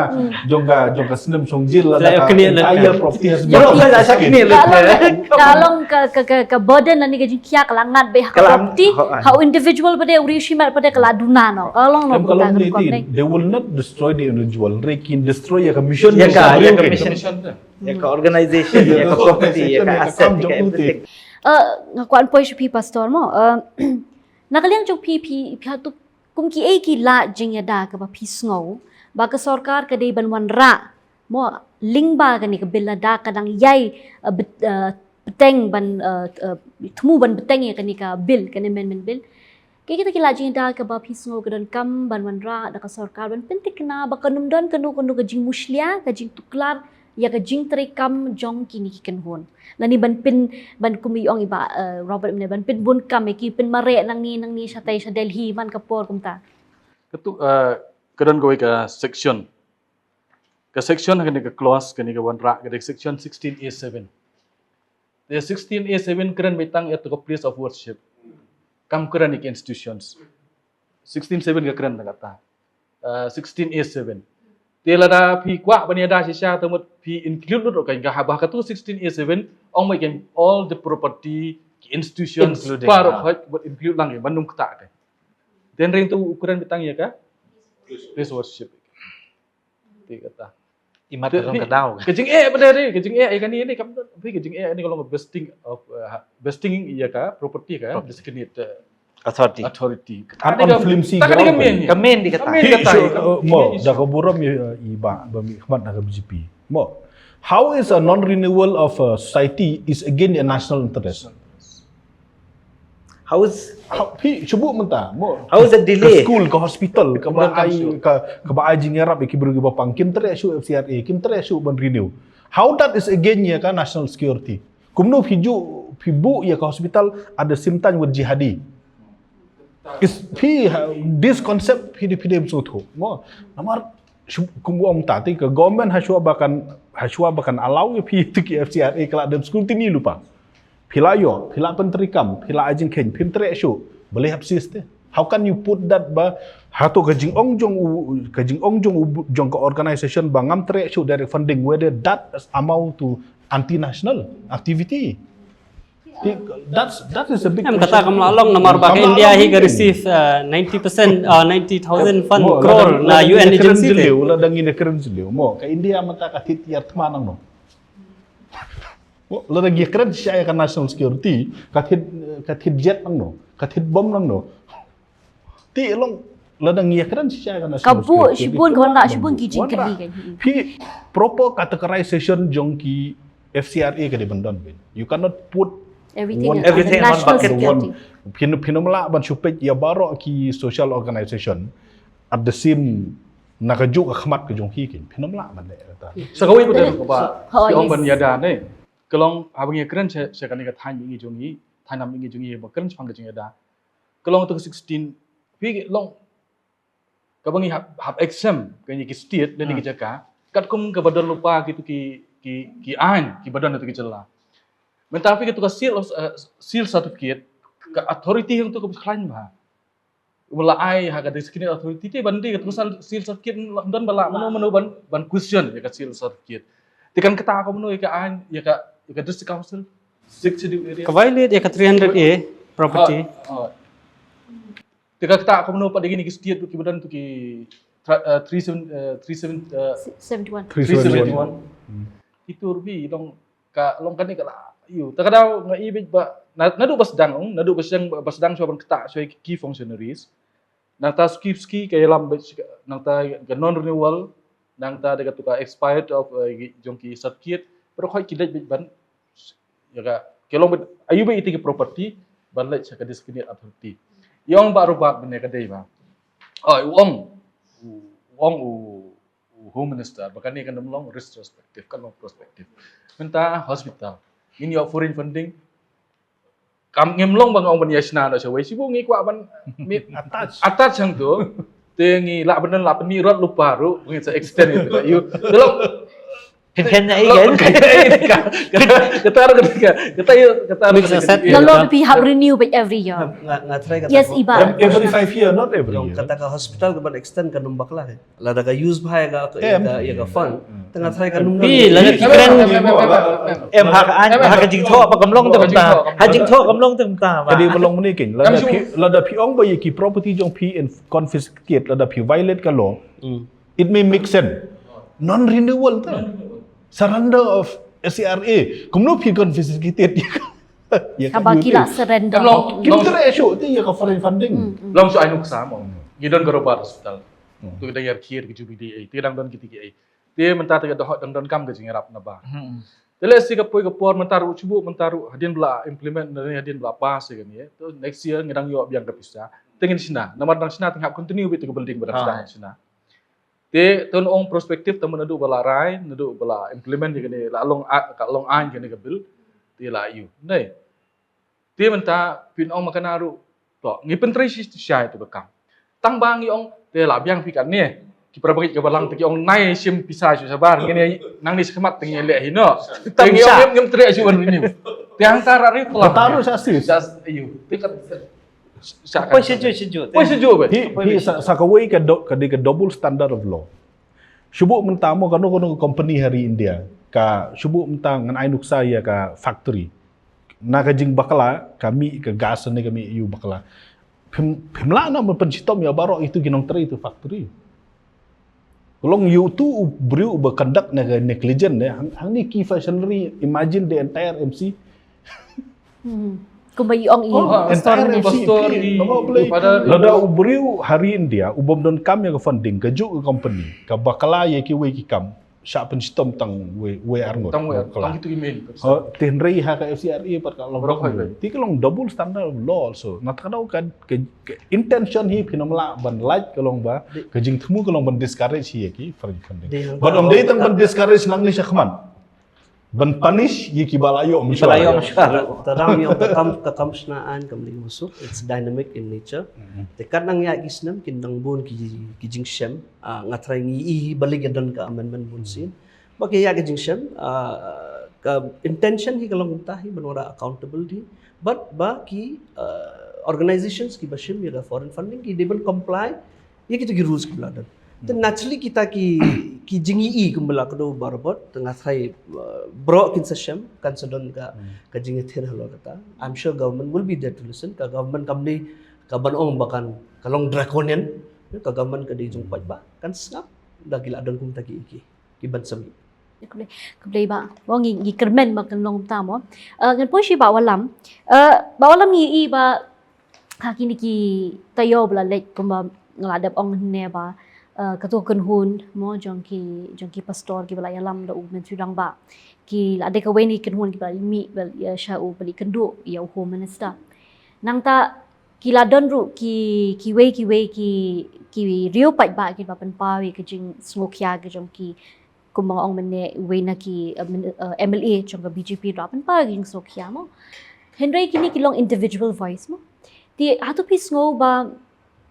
jong ka, jong ka snem shong jail la ka entire property has been confiscated. Ka long, ka long ka, ka, ka, ka burden lane ka jingkhia ka la ngat beit ha ka property, ha u individual pat de, u riewshimet pat de ka la duna noh. Ka long noh ka long ni. They will not destroy the individual. They can destroy ïa ka mission. Ïa ka, ïa ka mission. Ïa ka organization, ïa ka property, ïa ka asset, ïa ka everything. Eh, nga kwah poi sha phi Pastor mo. Eh, na ka liang jong phi, phi, phi ha tu kum kiei ki lad jingïada kaba phi sngew ba ka sorkar ka dei ban wanrah mo lyngba kane ka bill lada ka dang ïai, eh, bet-, eh, bteng ban, eh, eh, thmu ban bteng ïa kane ka bill, kane amendment bill. Kiei kita ki lad jingïada kaba phi sngew ka donkam ban wanrah da ka sorkar ban pynthikna ba kan ym don kano kano ka jingmushlia, ka jingtuklar ïa ka jingtreikam jong kine ki kynhun. Lane ban pyn, ban kum i ong i Bah, eh, Robert mynne, ban pynbun kam ïa ki, pynmareh nangne nangne shatai sha Delhi man ka por kumta. Katu, eh, ka don kawei ka section. Ka section ha kane ka clause, kane ka wanrah, ka dei section sixteen A seven. Te sixteen A seven kren beit tang ïa ka place of worship. Kam kren ïa ki institutions. Sixteen seven ka kren tang kata. Uh, sixteen A seven. Te lada phi kwah ban ïada shisha te mut phi include lut ka, ka haba katu sixteen A seven ong beit kan all the property, ki institutions, including, baroh, ah, hoi, wat include lang, ban ym ktah ka. Te hynrei tu u kren beit tang ïa ka place worship. Te kata. Imat ka jong ka daw. Ka jingeh ba dei, ka jingeh ïa kane ne kam, phi ka jingeh ne ka long vesting of, uh, vesting ïa ka property ka designate, uh, Authority. Authority. An on flimsy Ka ground. dei ka Ka main. main di kata. Hi, so, uh, mo da ka burom i, i ba ba mi khmat na ka B J P. Mo, how is a non-renewal of a society is again a national interest? How is How, hi, shu buh mynta. Mo. How is the delay? Ka school, ka hospital, ka ba ai ka ka ba ai jingïarap ïa ki briew ki ba pang, kim treh shuh F C R A, kim treh shuh ban renew. How that is again ïa ka national security? Kumno phi ju phi buh ïa ka hospital at the same time with jihadi? Is phi ha- this concept phi di phi di sngewthuh. Mo, namar shu- kum ong ta ti ka government ha shuwa ba kan ha shuwa ba kan allow ïa phi tu ki F C R A ka la dem scrutiny lypa. Phi la ïoh, phi la pyntreikam, phi la ai jingkheiñ, phim treh shuh. Balei hap sis te? How can you put that ba hato ka jingong jong u ka jingong jong u jong ka organization ba ngam treh shuh direct funding, whether that amount to anti national activity? That's that is a big Em kata kam la long namar ba ka India hi ka receive uh, ninety percent uh, ninety thousand fund crore na U N agency te. La dang ina kren jilio mo ka India mynta ka thit yar thma nang no. Mo, la dang ina kren sha ka national security ka thit ka thit jet nang no, ka thit bom nang no. Ti long la dang ina kren sha ka national Ka bu shibun ka wan la shibun ki jingkylli kan. Phi proper categorization jong ki F C R A ka dei ban don bin. You cannot put Everything one in everything in one national bucket. security. Phin phin ym lah ban shu peit ïa baroh ki social organization at the same na ka juk ka khmat ka jong hi kin phin ym lah ban leh kata. Sa kawei pat ka ba Oh, ki ong yes. ban ïada ne. Ka long ha ba ngi kren sha sha kane ka thaiñ ngi jong ngi, thaiñ nam ngi jong ngi ba kren shaphang ka jingïada. Ka long tu sixteen phi long ka ba ngi hap hap exempt ka ngi ki state ne ki jaka. Katkum ka ba don lypa ki tu ki ki ki aiñ ki ba don tu ki jylla. Mynta phi ka tu ka seal of, uh, seal certificate ka authority hangtu ka khlaiñ bha. Ba la ai ha ka designate authority te ban dei ka tu ka seal certificate don ba la mano mano ban ban question ïa ka seal certificate. Te kan kata ka mano ïa ka aiñ ïa ka ïa ka district council, sixth schedule area. Ka violate ïa ka three hundred A property. Ah, ah. Te ka kata ka mano pat dei ni ki state tu ki ba don tu ki tra- uh, three seven uh, three seven uh, Seventy one. three seventy one. Itu rubi long ka long kane ka la yu ta ka daw nga i bit ba na na du ba sdang ong na du ba sdang ba sdang shuwa ban kata shuwa ki key functionaries. Nang ta ski ski ka yalam bit nang ta ka non renewal nang ta da ka tu ka expired of uh, jong ki certificate pero khoi ki lej bit ban ya ka ke long bit ayu bit iti ki property ban lej sha ka designate authority. Yong ba rubat ban ya ka dei ba. Oh, u ong u ong u u Home Minister ba kane kan ym long retrospective kan long prospective. Mynta hospital ngin ïoh foreign funding kam ngim long ba nga ong ban ïa shna na shawei shibu ngi kwah ban mi attach hangtu te ngi lah ban lah pynmih rot lypa ruh ngi sa extend itu yu. Te long Phin phin na i kan. Kata kata kata kata yu kata Makes sense. Nalor pi hap renew bit every year. Nga nga try kata. Yes, Iba. Every five year, not every year. Kata ka hospital ka ban extend ka num bakla he. Lada ka use bha ïa ka ïa ka- ïa ka fund. Tanga try ka num. Pi lada ki kren Em ha ka an ha ka jingthoh ba kam long te mynta. Ha jingthoh kam long te mynta. Ka dei ba long mane kin lada phi lada phi ong ba ïa ki property jong phi and confiscate lada phi violate ka law. It may make sense. Non renewal te. Surrender of S C R A. Kumno phi confiscated. Haba ki la surrender. Kim treh shuh te ïa ka foreign funding. Long shu ai nuksa mo. Ngi don ka Robert Hospital. Tu kita yar kier ki jubi di ai. Ti dang don kiti ki ai. Te mynta te ka dohot dang don kam ka jingïarap na ba. Te leh si ka poi ka por mynta ruh chubu mynta ruh hadien bla implement na hadien bla pass ïa kane. To next year ngi dang ïoh biang ka pisa. Te ngin shna. Namar dang shna te ngap continue bit ka building ba dang shna. Te ton ong perspective ta mynta naduh ba la rai naduh ba la implement ïa kane la long a- ka long aiñ kane ka bill. Te la ïu. Nai. Te mynta phin ong ma kane ruh. To ngi pyntrei shi shai tu ka kam. Tang ba ngi ong te la biang phi kane. Ki para bangit ka balang te ki ong nai shim pisa shu shabar ngi ne nang ni shikmat te ngi leh hi no. Te ngi ong ngim trei shu ban renew. Te hang ta ra ri tu la. Taruh sa sis. Sa ïu. Te ka sa Poi shu ju shu ju. Poi shu ju be. Hi hi sa sa kawei ka do- ka dei ka double standard of law. Shubu mynta mo kano kano ka company ha ri India ka shubu mynta ngan ai nuksa ïa ka factory. Na ka jingbakla ka mih ka gas ne ka mih ïu bakla. Phim phim lah na ban pynshitom ïa baroh itu ki nongtrei itu factory. Ka long ïa utu u briew uba conduct na ka negligent ne. Hang, hangne ki functionary, imagine the entire M C. Hmm. Kumba i ong i Oh, pastor entire ne. M C, Pastor phi, i, mama blei. Father i. Lada u briew ha ri India, u bym don kam ïa ka funding, ka juh ka company, ka bakla ïa kiwei ki kam, shah pynshitom tang wei, wei ar ngut. Tang wei, Bakla. tang kitu ki main. Oh, te hynrei ha ka F C R A pat ka long Baroh double. hoi. Te ka long double standard of law also. Na ta ka daw ka, ka, ka intention hi phin ym lah ban lait ka long ba, ka jingthmu ka long ban discourage hi ïa ki foreign funding. Dei hang But ba- ym dei tang ban discourage nangne shakhmat. Ban punish ïa kiba la ïoh Ba la ïoh mashwara. mashwara. Ta dang ïoh ka kam, ka kam shna aiñ kam dei masuk. It's dynamic in nature. Te kat nang ïa ki snem kin dang bun ki, ki jingshem. Ah, nga tharai ngi i ba leh don ka amendment bun sien. Ba ki ïa ki jingshem, ah, ka intention hi ka long kumta hi ban wanrah accountable hi. But ba ki, ah, organizations kiba shim ïa ka foreign funding ki dei ban comply ïa kita ki rules kiba la don. Te naturally kita ki, ki jingïohi kumba la kdew barabor, te nga tharai, uh, baroh kin sa shem, kan sa don ka, ka jingïathir halor kata. I'm sure government will be there to listen. Ka government kam dei ka ban ong ba kan, ka long draconian, ka government ka dei jong paidbah, kan sngap da ki la don kumta ki, ki, ki ban sa mih. Khublei, khublei Bah. Ba ngi, ngi kyrmen ba kan long kumta mo. Uh, ngan poi sha Bah Wallam. Uh, Bah Wallam, ngi i ba ha kine ki taïew ba la leit kumba nga la dep ong ne ba, uh, kato ka kynhun mo jong ki, jong ki pastor kiba la ïalam da u Myntri Rangbah, ki la dei kawei na ki kynhun kiba la mih ba la ïa sha u, ba la kynduh ïa u Home Minister. Nangta ki la don ruh ki, kiwei kiwei ki, ki riew paidbah kiba pynpaw ïa ka jingsngewkhia ka jong ki, kumba nga ong mynne, uwei na ki, uh, min-, uh, M L A jong ka B J P ruh la pynpaw ïa ka jingsngewkhia mo. Hynrei kine ki long individual voice mo. Te hato phi sngew ba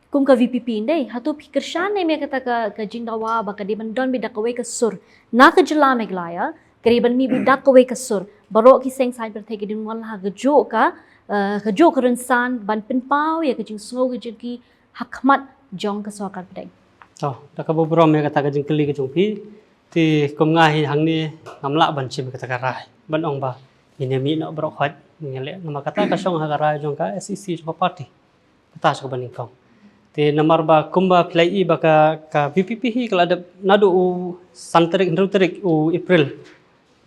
kum ka V P P, ndei, hato phi kyrshan ne em ïa kata ka, ka jingdawa ba ka dei ban don beit da kawei ka sur na ka jylla Meghalaya, ka dei ban mih beit da kawei ka sur. Baroh ki seng saiñ pyrthei ki dei ban wan ha kajuh ka, uh, kajuh ka rynsan ban pynpaw ïa ka jingsngew ka jong ki ha khmat jong ka sorkar pdeng. To, da kaba burom ïa kata ka jingkylli ka jong phi. Te kum nga hi hangne ngam lah ban shim kata ka rai ban ong ba ngin ïa mih noh baroh khoit, ngin ïa leh, namar kata ka shong ha ka rai jong ka S E C, jong ka party. Kata sha kaba nyngkong. Te namar ba kumba phi la i ba ka, ka V P P hi ka la dep naduh u san tarik, hynriew tarik u April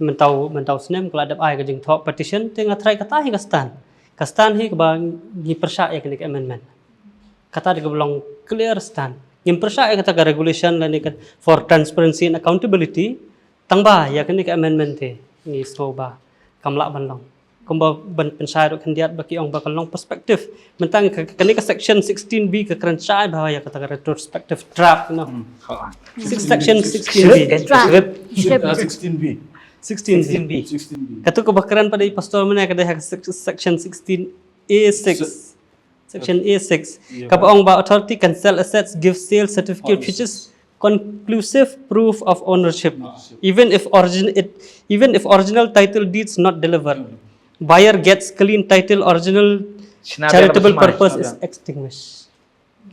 mynta u, mynta u snem ka la dep ai ka jingthoh petition, te nga tharai kata hi ka stand. Ka stand hi kaba ngi pyrshah ïa kane ka amendment. Kata dei kaba long clear stand. Ngim pyrshah ïa kata ka regulation lane ka for transparency and accountability. Tang ba ïa kane ka amendment te ngi sngew ba kam lah ban long. Kumba ban pynshai ruh khyndiat ba ki ong ba ka long perspective. Mynta ka, kane ka section sixteen B ka kren shai ba ïa kata ka retrospective trap, you know. Six, section sixteen B. Trap. Trap. Uh, sixteen B. Sixteen B. Sixteen B. Katu kaba kren pat i pastor mynne ka dei ha sec-, section sixteen A six. Section A six. Kaba ong ba authority can sell assets, give sale certificate, which is conclusive proof of ownership, even if origin it, even if original title deeds not delivered. Buyer gets clean title, original charitable purpose is extinguished.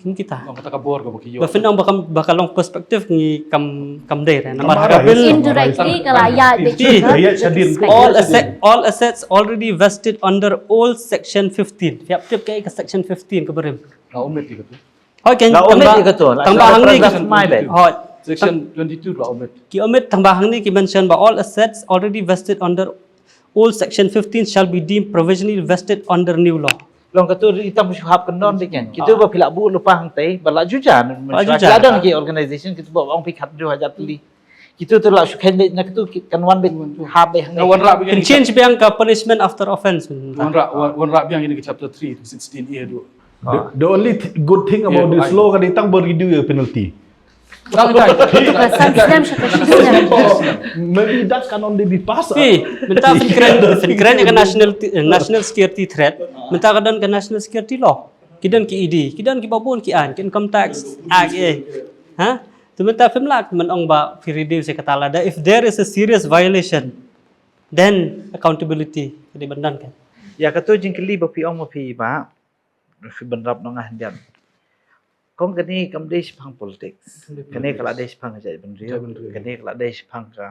Kin kita. Ba fin ong ba ka long perspective ngi kam, kam dei re. Namar ha ka bill. Indirectly ka la ïa. All assets, all assets already vested under old section fifteen. Phi hap tip ka section fifteen ka barim. Hoi, ken tang ba hangne ki, hoi. Section twenty-two la omit. Ki omit tang ba hangne ki mention ba all assets already vested under old section fifteen shall be deemed provisionally vested under new law. Long katu ri tam shu hap kendon dei ken. Kitu ba phi la buh lypa hangtei ba la jujan. Ba jujan. La don ki organization kitu ba ong phi khat hynriew hajar tylli. Kitu tu la shu khein beit na kitu kan wan beit hap beit hangne. Kan change biang ka punishment after offense. Wanrah, wanrah biang ini ke chapter three, sixteen A tu. The, the only th- good thing about this law ka dei tang ba reduce ïa penalty. Maybe that can only be passed. Phi, mynta phin kren, phin kren ïa ka national, national security threat. Mynta ka don ka national security law. Ki don ki E D, ki don ki babun ki aiñ, ki income tax act, eh. Ha? Tu mynta phim lah ban ong ba phi reduce ïa kata lada if there is a serious violation, then accountability ka dei ban don kan. Ïa katu jingkylli ba phi ong ma phi ba phi ban rap nongah hyndiat. Kong kane kam dei shaphang politics. Kane ka la dei shaphang ka jaitbynriew. Kane ka la dei shaphang ka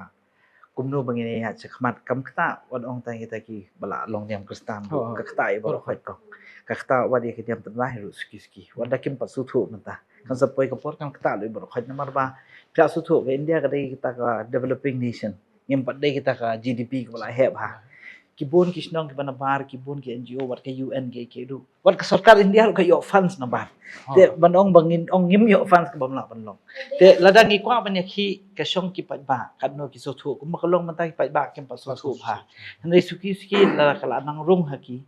kumno ba ngin ïaid shakhmat, kam kata wat ong tang kita ki ba la long niam Khristan. Ka kata ïa baroh khoit kong. Ka kata wat ïa ka niam tynrai ruh suki suki. Wat da kim pat sngewthuh mynta. Kan sa poi ka por kan kata lei baroh khoit namar ba phi sngewthuh ka India ka dei kita ka developing nation. Ngim pat dei kita ka G D P kaba la heh bha. Ki bun ki shnong kiba nabar, ki bun ki N G O, wat ka U N ki ki ruh. Wat ka sorkar India ruh ka ïoh funds nabar. Te ban ong ba ngin ong ngim ïoh funds kaba mlah ban long. Te lada ngi kwah ban ïa ki ka shong ki paidbah katno ki sngewthuh kumba ka long mynta ki paidbah kim pat sngewthuh bha. Hynrei suki suki lada ka la nang rung ha ki.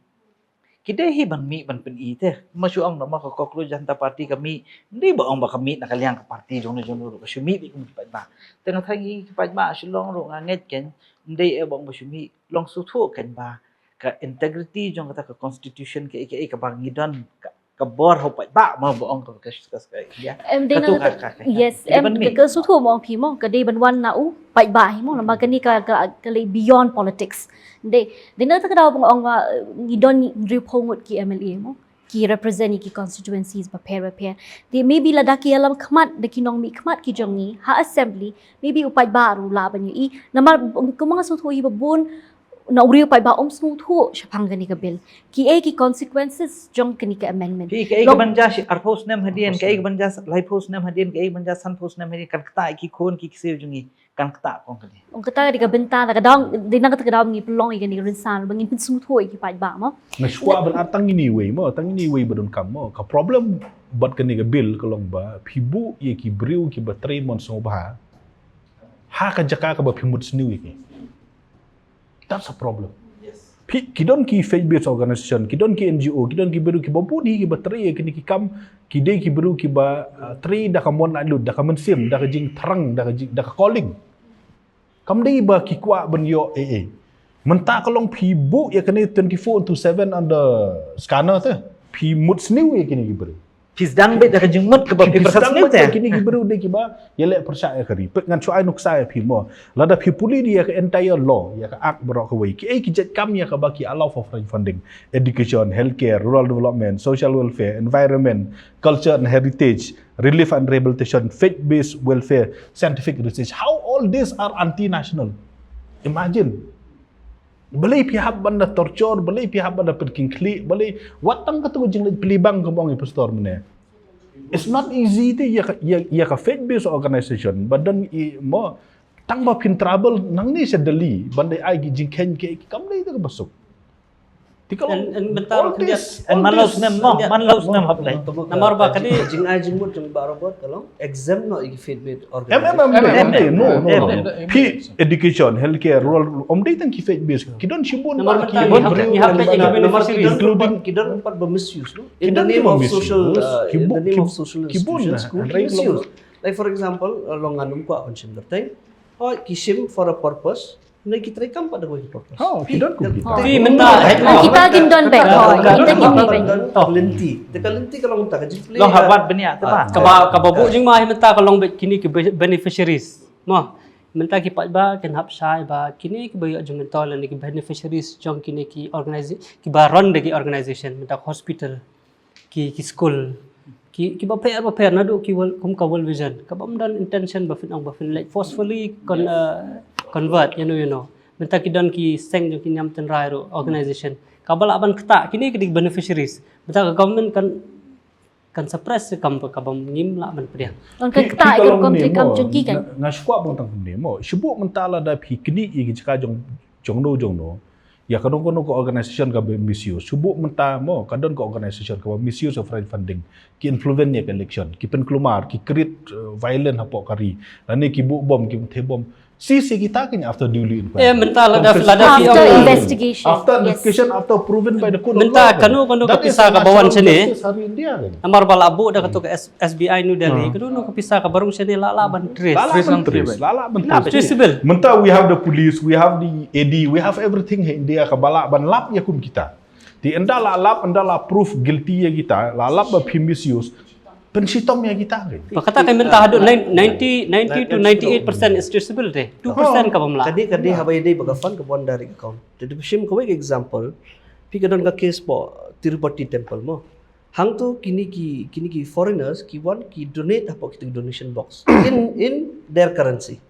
Ki dei hi ban mih ban pyni te. Ma shu ong na ma ka Cockroach Janta Party ka mih. Ym dei ba ong ba ka mih na ka liang ka party jong no jong no ruh ka shu mih beit kum ki paidbah. Te nga tharai ngi ki paidbah Shillong ruh nga ngeit ken. Ym dei eh ba ong ba shu mih long sngewthuh ken ba ka integrity jong kata ka constitution ka ka kaba ngi don ka, ka bor ha u paidbah ma ba ong ka ka ka ka India. Em dei Ka na tu kata ka ka ka yes, ka em ban mih. Ka sngewthuh mo phi mo ka dei ban wan na u paidbah hi mo lama kane ka ka ka lei beyond politics. Dei dei na kata ka daw ba nga ong ba eh, ngi don hynriewphew ngut ki M L A mo ki represent ïa ki constituencies bapher bapher. Dei maybe lada ki ïalam khmat da ki nongmihkhmat ki jong ngi ha assembly maybe u paidbah ruh lah ban ïohi. Namar kumba nga sngewthuh hi ba bun na u riew paidbah um sngewthuh shaphang kane ka bill. Ki ei ki consequences jong kane ka amendment. Phi kaei Long- kaban jia shi arphew snem hadien, kaei kaban jia laiphew snem hadien, kaei kaban jia sanphew snem hadien kan ktah ïa ki khun ki ksiew jong ngi. Kan ktah kong kane. Ong kata ka dei ka bynta da ka daw dei na kata ka daw ngi pynlong ïa kane ka rynsan ba ngin pynsngewthuh ïa ki paidbah mo. Nga shuwa ban ar tang ini wei mo, tang ini wei ba donkam mo. Ka problem bad kane ka bill ka long ba phi buh ïa ki briew kiba trei mon sngewbha ha ka jaka kaba phi mut sniew ïa ki. That's a problem. Phi ki don ki faith based organisation, ki don ki N G O, ki don ki briew kiba bun hi kiba trei ïa kine ki kam, ki dei ki briew kiba uh, trei da ka mon laitluid, da ka mynsiem, da ka jingthrang, da ka jing, da ka calling. Kam dei ba ki kwah ban ïoh eh eh. Mynta ka long phi buh ïa kane twenty-four into seven under scanner te. Phi mut sniew ïa kine ki briew. Phi sdang beit da ka jingmut kaba phi pyrshah sniew te. Kine ki briew dei kiba ïaleh pyrshah ïa ka ri. Peit ngan shu ai nuksa ïa phi mo. Lada phi pule ïa ka entire law, ïa ka act baroh kawei. Ki ei ki jait kam ïa kaba ki allow for foreign funding. Education, healthcare, rural development, social welfare, environment, culture and heritage, relief and rehabilitation, faith-based welfare, scientific research. How all these are anti-national? Imagine. Balei phi hap ban da torture, balei phi hap ban da pynkyndit, balei wat tang katu ka jingleit pli bang ka bong i pastor mane. It's not easy te ïa ka, ïa, ïa ka faith based organisation ba don i mo tang ba phin travel nangne sha Delhi ban da ai ki jingkheiñ ki kam dei te ka basuk. Ti ka long. En en bynta all this, en all man law this. Snem mo, man law snem hap lai. Namar ba kane jingai jingmut jong ba robot ka long exempt noh ïa ki faith based organisation. M M M M M no no no. Phi education, healthcare, rural, um dei tang ki faith based. Ki don shibun. Namar ba ki bynta ki hap peit ïa ki beneficiaries. Including ki don pat ba misuse no. In the name of social, uh, in the name of social institutions ki misuse. Like for example, uh, long ngan ym kwah ban shim kyrteng. Hooid ki shim for a purpose. Ngi ki trei kam pat da kawei ka purpose. Oh, ki don kumne. Phi mynta kita kin don bek. Kita kin don bek. Lynti. Te ka lynti ka long mynta ka jingplie. Long hawat bniah te ba. Kaba kaba buh jingma hi mynta ka long bek kine ki be-, beneficiaries. Mo. Mynta ki paidbah kin hap shai ba kine kiba ïoh jingmyntoi lane ki beneficiaries jong kine ki organiza-, kiba run da ki organisation mynta ka hospital. Ki ki school ki ki bapher bapher naduh ki world, kum ka World Vision kaba ym don intention ba phin ong ba phin leit forcefully con, uh, convert you know you know mynta ki don ki seng jong ki niam tynrai ruh organisation kaba lah ban ktah kine ki dei beneficiaries mynta ka government kan kan suppress kam kaba ngim lah ban pdiang. Kan ktah ki rukom trei kam jong ki kan. Nga shuwa bang tang kumne mo. Shuwa mynta lada phi kine ïa ki jaka jong jong no jong no. Ïa ka dong ka organisation ka misuse. Shuwa mynta mo ka don ka organisation ka misuse of foreign funding. Ki influence ïa ka election. Ki pynkulmar, ki create uh, violence hapoh ka ri. Lane ki buh bom, ki theh bom. Si si kita kin after duly inquiry. Eh mynta lada lada after investigation. After investigation, after proven by the court. Mynta kano kano ka pisa ka bawan sene. Namar ba la buh da katu ka S B I New Delhi. Kano kano ka pisa ka barung sene la la ban trace. La la ban trace. La la ban trace. Traceable. Mynta we have the police, we have the A D, we have everything in India ka ba la ban lap ïa kum kita. Ti ynda la lap, ynda la proof guilty ïa kita, la lap ba phi misuse. Pynshitom ïa kita ke. Ba kata ka mynta haduh ninety, ninety to ninety-eight percent is traceable te. Two percent ka bym lah. Kadi kadi haba ïadei ba ka fund ka bond direct account. Te da shim kawei ka example. Phi ka don ka case po Tirupati temple mo. Hangto kini ki kini ki foreigners ki wan ki donate hapoh kita donation box in in their currency.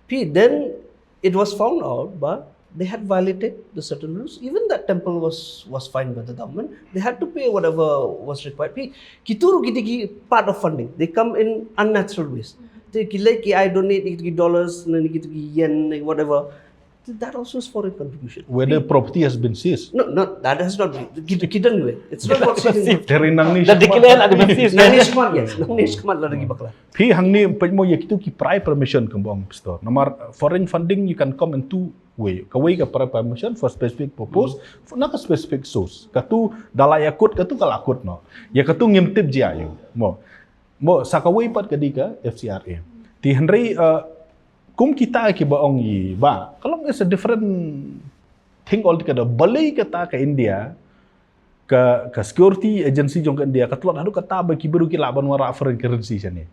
Phi then it was found out ba They had violated the certain rules. Even that temple was was fined by the government. They had to pay whatever was required. Phi, kitu ruh ki dei ki part of funding. They come in unnatural ways. Te ki leh ki, I donate, ki dollars, ne ki, ki yen, ne whatever. That also is foreign contribution. Whether property has been seized. No, no, that has not been. Ki, ki don we. It's not what seizing. Dari nang ni. Dah declare lah defensive. Nang ni shikmat, yes. Nang ni shikmat lah lagi bakla. Phi hangne pynmih ïa kitu ki prior permission kumba ong Pastor. Namar foreign funding you can come in two way. Kawei ka prior permission for specific purpose, for na ka specific source. Katu da la ïakut, katu ka la kut noh. Ïa katu ngim tip jia ïa u. Mo. Mo, sa kawei pat ka dei ka F C R A. Te hynrei, uh, kum kita kiba ong ïa ba, ka long is a different thing altogether. Balei kata ka India, ka, ka security agency jong ka India, ka tlot haduh kata ba ki briew ki lah ban wanrah foreign currency shane.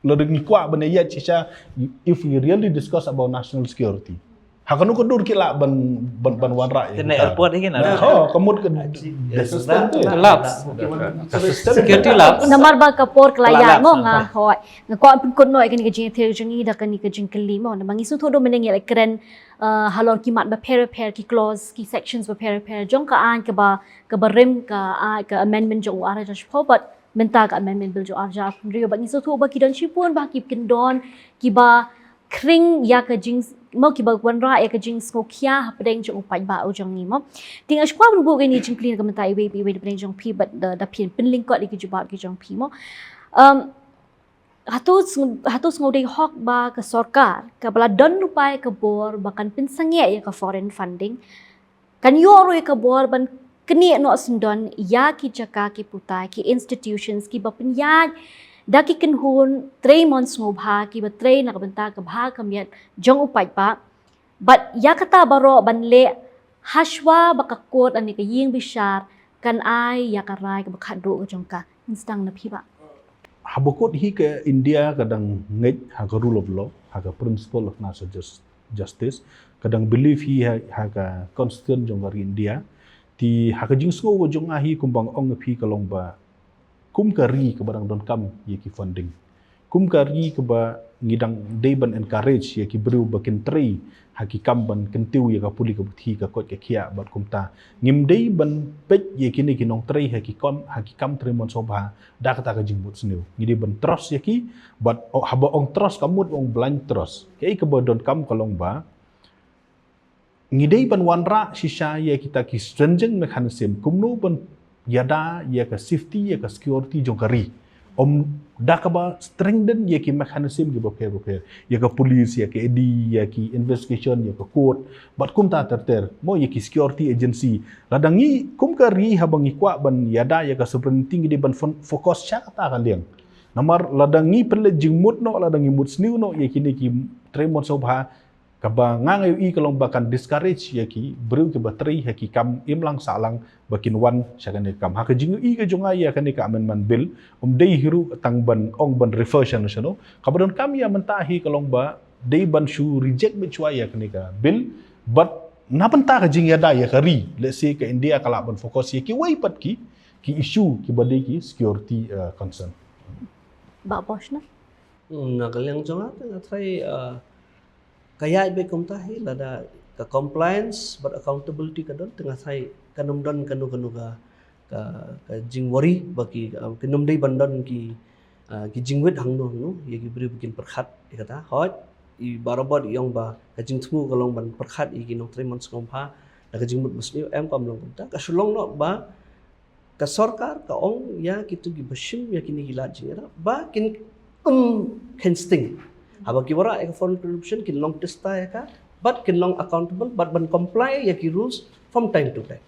Lada ngi kwah ban ïa shisha, if we really discuss about national security, ha kano ka dur ki lah ban, ban, ban wanrah ïa Kena kita. Airport lagi na. Oh, ka mut ka, the system tu. Lapse. Security lapse. Namar ba ka por ka la ïaid mo nga hoi. Nga kwah pynkut noh ïa kane ka jingïathied jong ngi da kane ka jingkylli mo. Namar ngi sngewthuh da mynne ngi la kren, uh, halor ki mat bapher bapher, ki clause, ki sections bapher bapher jong ka aiñ kaba, kaba rim ka, uh, ka amendment jong u ar hajar shiphew bad mynta ka amendment bill jong u ar hajar arphew hynriew. Bad ngi sngewthuh ba ki don shibun ba ki kyndon kiba khring ïa ka jing, mo, kiba wanrah ïa ka jingsngewkhia hapdeng jong u paidbah u jong ngi mo. Te nga shu kwah ban buh kane ka jingkylli na ka bynta iwei pa iwei hapdeng jong phi bad da, da phin pynlyngkot ïa ki jubab ki jong phi mo. Um, hato sngew, hato sngew dei hok ba ka sorkar kaba la don lypa ïa ka bor ba kan pynsangeh ïa ka foreign funding, kan ïoh ruh ïa ka bor ban knieh noh syndon ïa ki jaka, ki putai, ki institutions kiba pynïaid da ki kynhun trei mon sngewbha, kiba trei na ka bynta ka bha ka miat jong u paidbah. Bad ïa kata baroh ban leh hashwa ba ka kot lane ka ïing bishar kan ai ïa ka rai kaba khatduh ka jong ka. Ngi sdang na phi bah. Haba kut hi ka India ka dang ngeit ha ka rule of law, ha ka principle of national jus-, justice, ka dang believe hi ha, ha ka constitution jong ka ri India. Te ha ka jingsngew ka jong nga hi kumba nga ong ïa phi ka long ba kum ka ri kaba dang donkam ïa ki funding, kum ka ri kaba ngi dang dei ban encourage ïa ki briew ba kin trei ha ki kam ban kyntiew ïa ka pule ka puthi, ka koit ka khiah bad kumta. Ngim dei ban peit ïa kine ki nongtrei ha ki kam, ha ki kam trei mon sngewbha da kata ka jingmut sniew. Ngi dei ban trust ïa ki, bad, oh, haba ong trust ka mut ong blind trust. Kaei kaba donkam ka long ba ngi dei ban wanrah shisha ïa kita ki stringent mechanism kumno ban ïada ïa ka safety, ïa ka security jong ka ri. Ym da kaba strengthen ïa ki mechanism kiba pher bapher, ïa ka police, ïa ka A D, ïa ki investigation, ïa ka court, bad kumta ter ter, mo, ïa ki security agency. Lada ngi kum ka ri haba ngi kwah ban ïada ïa ka sovereignty ngi dei ban fon-, focus sha kata ka liang. Namar lada ngi pynleit jingmut noh, lada ngi mut sniew noh ïa kine ki trei mon sngewbha, kaba nga nga ïohi ka long ba kan discourage ïa ki briew kiba trei ha ki kam imlang sahlang ba kin wan sha kane ka kam. Ha ka jingïohi ka jong nga ïa kane ka amendment bill, ym dei hi ruh tang ban ong ban refer shano shano. Kaba donkam ïa mynta hi ka long ba dei ban shu reject beit shuwa ïa kane ka bill, bad na bynta ka jingïada ïa ka ri, let's say ka India ka lah ban focus ïa kiwei pat ki, ki issue kiba dei ki security, uh, concern. Bah Bosch na. Hmm, na ka liang jong nga te nga tharai, uh, ka ïaid beit kumta hi, lada ka compliance bad accountability ka don, te nga tharai kan ym don kano kano ka, ka, ka jingworry ba ki, uh, kin ym dei ban don ki, uh, ki jingwit hangno hangno ïa ki briew ba kin pyrkhat ïa kata. Hooid, i barabor i ong ba ka jingthmu ka long ban pyrkhat ïa ki nongtrei mon sngewbha da ka jingmut basniew, em, kam long kumta. Ka shu long noh ba ka sorkar ka ong ïa kitu kiba shim ïa kine ki lad jingïada ba kin ym kheiñ sting. Haba ki wanrah ïa ka foreign contribution kin long tista ïa ka, bad kin long accountable, bad ban comply ïa ki rules from time to time.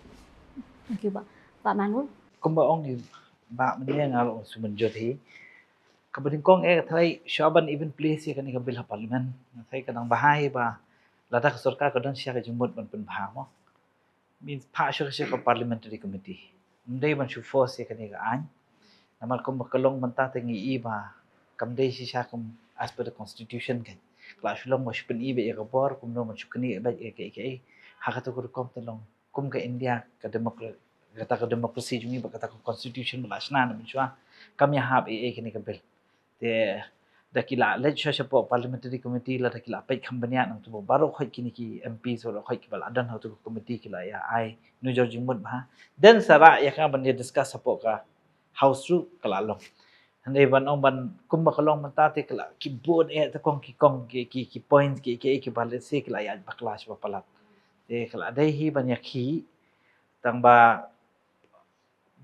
Thank you, Bah. Bah Manuel. Kumba ong ïa Bah mynne nga ruh shu mynjur hi. Kaba nyngkong eh ka tharai shuwa ban even place ïa kane ka bill ha parliament, nga tharai ka dang bha hi ba lada ka sorkar ka don shisha ka jingmut ban pynbha mo. Means phah shuwa shuwa ka parliamentary committee. Ym dei ban shu force ïa kane ka aiñ. Namar kumba ka long mynta te ngi i ba kam dei shisha kum as per the constitution kan. Ka la shu long ba shu pyni beit ïa ka bor, kumno ban shu knieh beit ïa kaei kaei. Ha katu ka rukom te long kum ka India ka democra-, kata ka democracy jong ngi bad kata ka constitution ba la shna na mynshuwa, kam ïahap ei ei kane ka bill. Te da ki la leit sha shapoh parliamentary committee, lada ki la peit kham bniah, nangta baroh khoit kine ki M P, baroh khoit kiba la don ha utu ka committee ki la ïa ai nujor jingmut bha. Then sa rah ïa ka ban ïa discuss shapoh ka House ruh ka la long. Hynrei ban ong ban kumba ka long mynta te ka la ki bun eh te kong ki kong ki, ki, ki points ki, ki, kiba let's say ki la ïa bakla sha ba palat. Te ka la dei hi ban ïa ki tang ba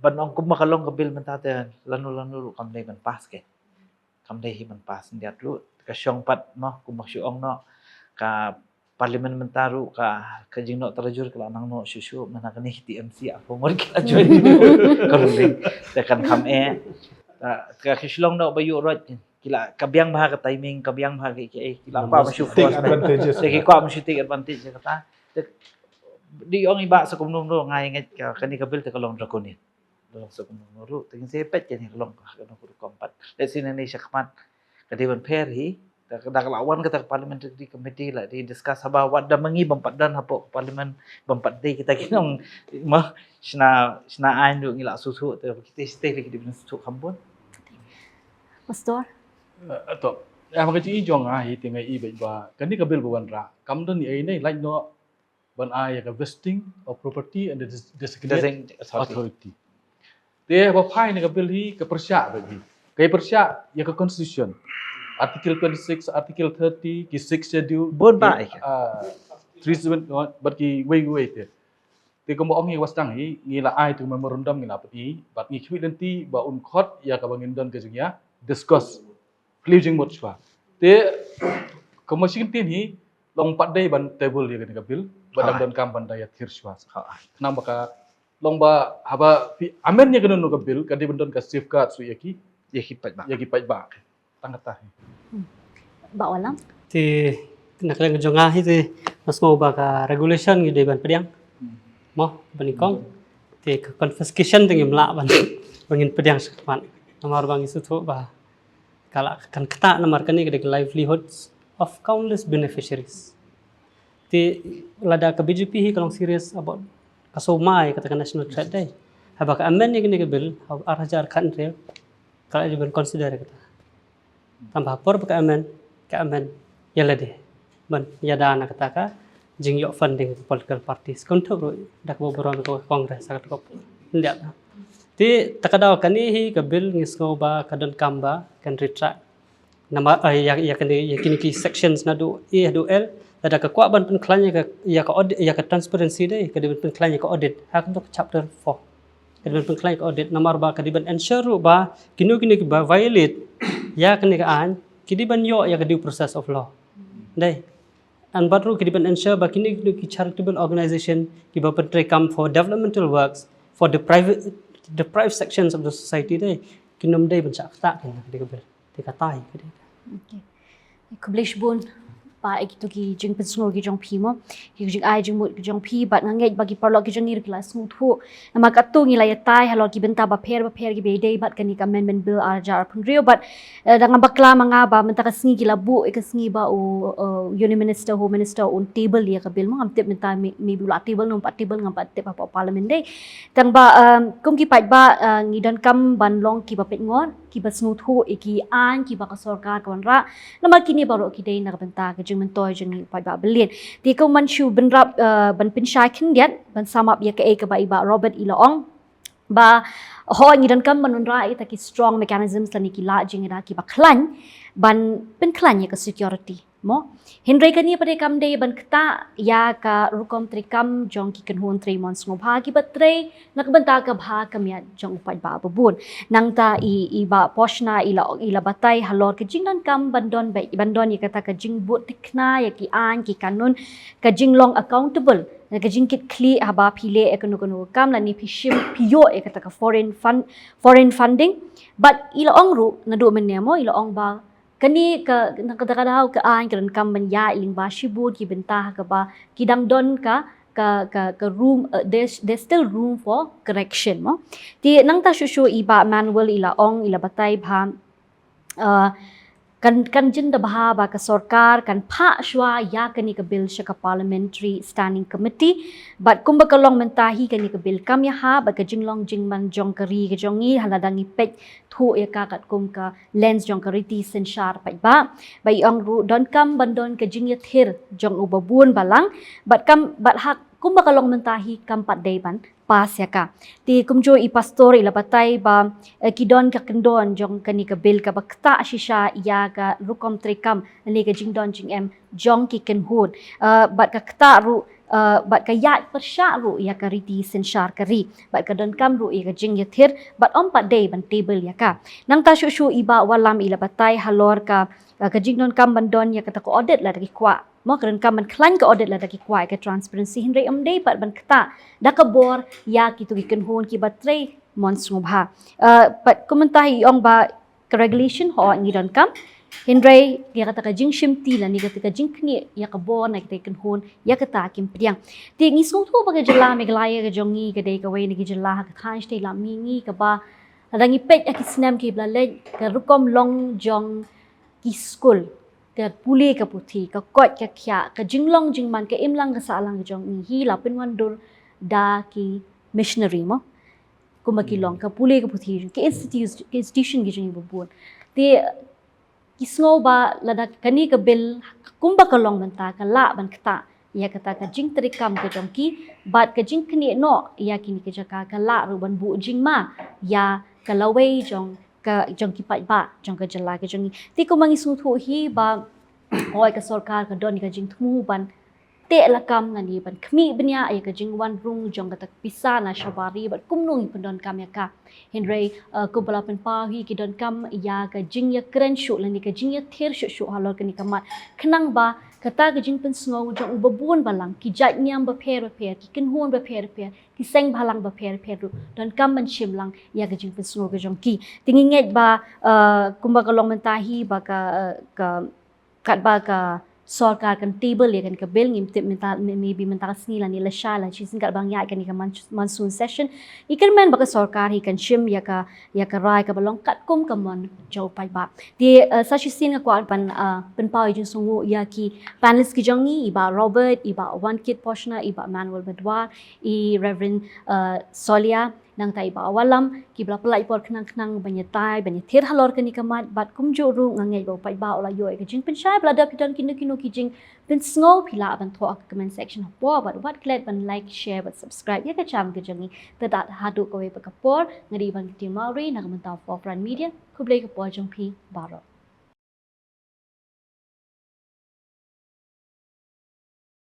ban ong kumba ka long ka bill mynta te lano lano ruh kam dei ban pass ke. Kam dei hi ban pass ndiat ruh ka shong pat mo kumba shu ong no ka parliament mynta ruh ka, ka jingnoh trajur ka la nang noh shuh shuh, mynta kane T M C a pho ngur ki la join ka ruling. Te kan kham eh. Ta, ka, ka Shillong noh ba ïuh rot ki la ka biang bha ka timing, ka biang bha ki, ki, ki la kwah ban shu take force advantages. Te ki kwah ban shu take advantage ïa kata. Te di ong i bah sa kumno kumno ngai ngeit ka, kane ka bill te ka long draconian. Long sa kumno kumno ruh te ngin sa peit kane ka long ka, ka long ka rukom pat. Let's say nangne sha khmat ka dei ban pher hi. Da, da ka la wan kata ka parliamentary committee la dei discuss haba wat da ma ngi bym pat don hapoh parliament, bym pat dei kita ki nong ma shna, shna aiñ ruh ngi la sngewthuh te kita state ki dei ban sngewthuh kham bun. Pastor? Eh, to. Ïa ma ka jingïohi jong nga hi te nga i beit ba kane ka bill ba wanrah kam don ei ei, lait noh ban ai ïa ka vesting of property and the des-, designated Design authority. Authority. Te ba phai na ka bill hi ka pyrshah beit hi. Ka pyrshah ïa ka constitution. Article twenty-six, Article thirty, ki Sixth Schedule, bun ba ki, ïa ka, ah, three seven, bad ki wei wei te. Te kumba ong hi ba sdang hi ngi la ai tu memorandum ngi la pyni bad ngi khmih lynti ba un khot ïa kaba ngin don ka jingïa discuss. Khlem jingmut shuwa. Te kumba shi kyntien hi long pat dei ban table ïa kane ka bill ba dang, ha, donkam ban da ïathir shuwa. Ha. Khnang ba ka long ba haba phi amend ïa kano kano ka bill ka dei ban don ka safeguard shuh ïa ki, ïa ki paidbah, ïa ki paidbah. Tang kata hi. Hmm. Bah Wallam? Te na ka liang jong nga hi te nga sngew ba ka regulation ngi dei ban pdiang. Hmm. Mo, ba nyngkong. Hmm. Te ka confiscation te ngim lah ban, ban ngin pdiang shakhmat. Namar ba ngi sngewthuh ba ka la kan ktah namar kane ka dei ka livelihoods of countless beneficiaries. Te lada ka B J P hi ka long serious about ka sumar ïa kata ka national threat dei, haba ka amend ïa kane ka bill ha u ar hajar khathynriew ka la dei ban consider ïa kata. Tang ba ha por ba ka amend, ka amend ïa lade ban ïada na kata ka jingïoh funding ka political parties. Kynthup ruh da kaba burom ka Congress ha kata ka por. Ynda te ta ka daw kane hi ka bill ngi sngew ba ka donkam ba kan retract. Namar, eh, ïa, ïa kane, ïa kine ki sections naduh A haduh L, lada ka kwah ban pynkhlaiñ ïa ka, ïa ka audit, ïa ka transparency dei, ka dei ban pynkhlaiñ ïa ka audit. Ha ka chapter four. Ka dei ban pynkhlaiñ ïa ka audit namar ba ka dei ban ensure ruh ba kino kino kiba violate ïa kane ka aiñ ki dei ban ïoh ïa ka due process of law. Dei. An bad ruh ki dei ban ensure ba kine, kine ki charitable organization kiba pyntreikam for developmental works for the private, deprived sections of the society dei, kin ym dei ban shah ktah ïa kane ka bill. Te katai ka dei. Okay. Khublei shibun Bah ïa kito ki jingpynsngew ki jong phi mo, ki jingai jingmut ki jong phi, bad nga ngeit ba ki paralok ki jong ngi ruh ki la sngewthuh. Namar katto ngi la ïatai halor ki bynta bapher bapher kiba ïadei bad kane ka amendment bill ar hajar arphew hynriew bad Eh, da nga bakla ma nga ba mynta ka sngi ki la buh ïa ka sngi ba u, eh, Union Minister, Home Minister un table ïa ka bill mo, ngam tip mynta maybe u la table ne um pat table, ngam pat tip hapoh Parliament dei. Tang ba, em, kum ki paidbah, eh, ngi donkam ban long kiba peit ngot, kiba sngewthuh ïa ki aiñ kiba ka sorkar ka wanrah. Namar kine baroh ki dei na ka bynta ka jingmyntoi jong ngi paidbah byllien. Te kumno shu bynrap, eh, ban pynshai khyndiat ban sum up ïa kaei kaba i Bah Robert i la ong. Ba hooid ngi donkam ban wanrah ïa kita ki strong mechanisms lane ki lad jingïada kiba khlaiñ ban pynkhlaiñ ïa ka security mo. Hynrei kane pat kam dei ban ktah ïa ka rukom treikam jong ki kynhun trei mon sngewbha kiba trei na ka bynta ka bha ka miat jong u paidbah ba bun. Nangta i, i Bah Poshna i la, i la batai halor ka jingdonkam ban don ba, ban don ïa kata ka jingbud thikna ïa ki aiñ ki kanun, ka jinglong accountable. Na ka jingkitkhlieh haba phi leh ïa kano kano ka kam lane phi shim phi ïoh ïa kata ka foreign fund, foreign funding. Bad i la ong ruh naduh mynne mo, i la ong ba kane ka, na kata ka daw ka aiñ ka donkam ban ïaid lyngba shibun ki bynta ha kaba ki dang don ka, ka, ka, ka room, eh, there's, there's still room for correction mo. Te nangta shuh shuh i Bah Manuel i la ong, i la batai ba, eh, kan kan jin da bha ba ka sorkar kan phah shuwa ïa kane ka bill sha ka Parliamentary Standing Committee. Bad kumba ka long mynta hi kane ka bill kam ïa ha bad ka jinglong jingman jong ka ri ka jong ngi ha lada ngi peit thuh ïa ka katkum ka lens jong ka riti synshar paidbah. Ba i ong ruh donkam ban don ka jingïathir jong u babun balang bad kam bad ha kumba ka long mynta hi kam pat dei ban pass ïa ka. Te kumjuh i pastor i la batai ba eh, ki don ka kyndon jong kane ka bill kaba ktah shisha ïa ka rukom treikam lane ka jingdon jingem jong ki kynhun. Eh, bad ka ktah ruh eh, bad ka ïaid pyrshah ruh ïa ka riti synshar ka ri bad ka donkam ruh ïa ka jingïathir bad ym pat dei ban table ïa ka. Nangta shuh shuh i Bah Wallam i la batai halor ka eh, ka jingdonkam ban don ïa kata ka audit lada ki kwah. Mo ka donkam ban khlaiñ ka audit lada ki kwah ïa ka transparency, hynrei ym dei pat ban ktah da ka bor ïa kito ki kynhun kiba trei mon sngewbha. Eh, bad kumta i ong ba ka regulation ho ngi donkam, hynrei ïa kata ka jingshimti lane kata ka jingkhnieh ïa ka bor na kita ki kynhun ïa kata kim pdiang. Te ngi sngewthuh ba ka jylla Meghalaya ka jong ngi ka dei kawei na ki jylla ha ka thaiñ shatei lam mihngi kaba lada ngi peit ha ki snem kiba la leit ka rukom long jong ki skul, ka pule ka puthi, ka koit ka khiah, ka jinglong jingman, ka imlang ka sahlang ka jong ngi hi la pynwandur da ki missionary mo. Kumba ki long ka pule ka puthi, ka institu-, ka institution ki jong ngi babun. Te ki sngew ba lada kane ka bill kumba ka long mynta ka lah ban ktah ïa kata ka jingtreikam ka jong ki bad ka jingkhnieh noh ïa kine ki jaka ka lah ruh ban buh jingma ïa ka lawei jong ka jong ki paidbah jong ka jylla ka jong ngi. Te kumba ngi sngewthuh hi ba hoi ka sorkar ka don ka jingthmu ban teh lakam lane ban khmih bniah ïa ka jingwan rung jong kata ka pisa na shabar ri bad kumno ngi pyndonkam ïa ka. Hynrei eh, kumba la pynpaw hi ki donkam ïa ka jingïakren shuh lane ka jingïathir shuh shuh halor kane ka mat. Khnang ba kata ka jingpynsngew jong u babun balang ki jait niam bapher bapher, ki kynhun bapher bapher, ki seng bhalang bapher bapher ruh donkam ban shim lang ïa ka jingpynsngew ka jong ki. Te ngi ngeit ba eh, kumba ka long mynta hi ba ka eh, ka katba ka sorkar kan table ïa kane ka bill, ngim tip mynta maybe mynta ka sngi lane lashai la shisien katba ngi ïaid kane ka mon-, monsoon session. Ngi kyrmen ba ka sorkar hi kan shim ïa ka ïa ka rai kaba long katkum ka mon jong u paidbah. Te eh, sa shisien nga kwah ban eh, pynpaw ïa jingsngewnguh ïa ki panelist ki jong ngi, i Bah Robert, i Bah Wankit Poshna, i Bah Manuel Badwar, i Reverend eh, Solia, nangta i Bah Wallam, kiba la pynlait por khnang khnang ban ïatai ban ïathir halor kane ka mat bad kumjuh ruh nga ngeit ba u paidbah u la ïoh ïa ka jingpynshai. Ba la dep phi don kino kino ki jingpynsngew phi lah ban thoh ha ka comment section hapoh bad wat klet ban like, share bad subscribe ïa ka channel ka jong ngi. Te tad haduh kawei pat ka por nga dei Bah Kiti Mawri na ka bynta Forefront Media. Khublei ka por jong phi baroh.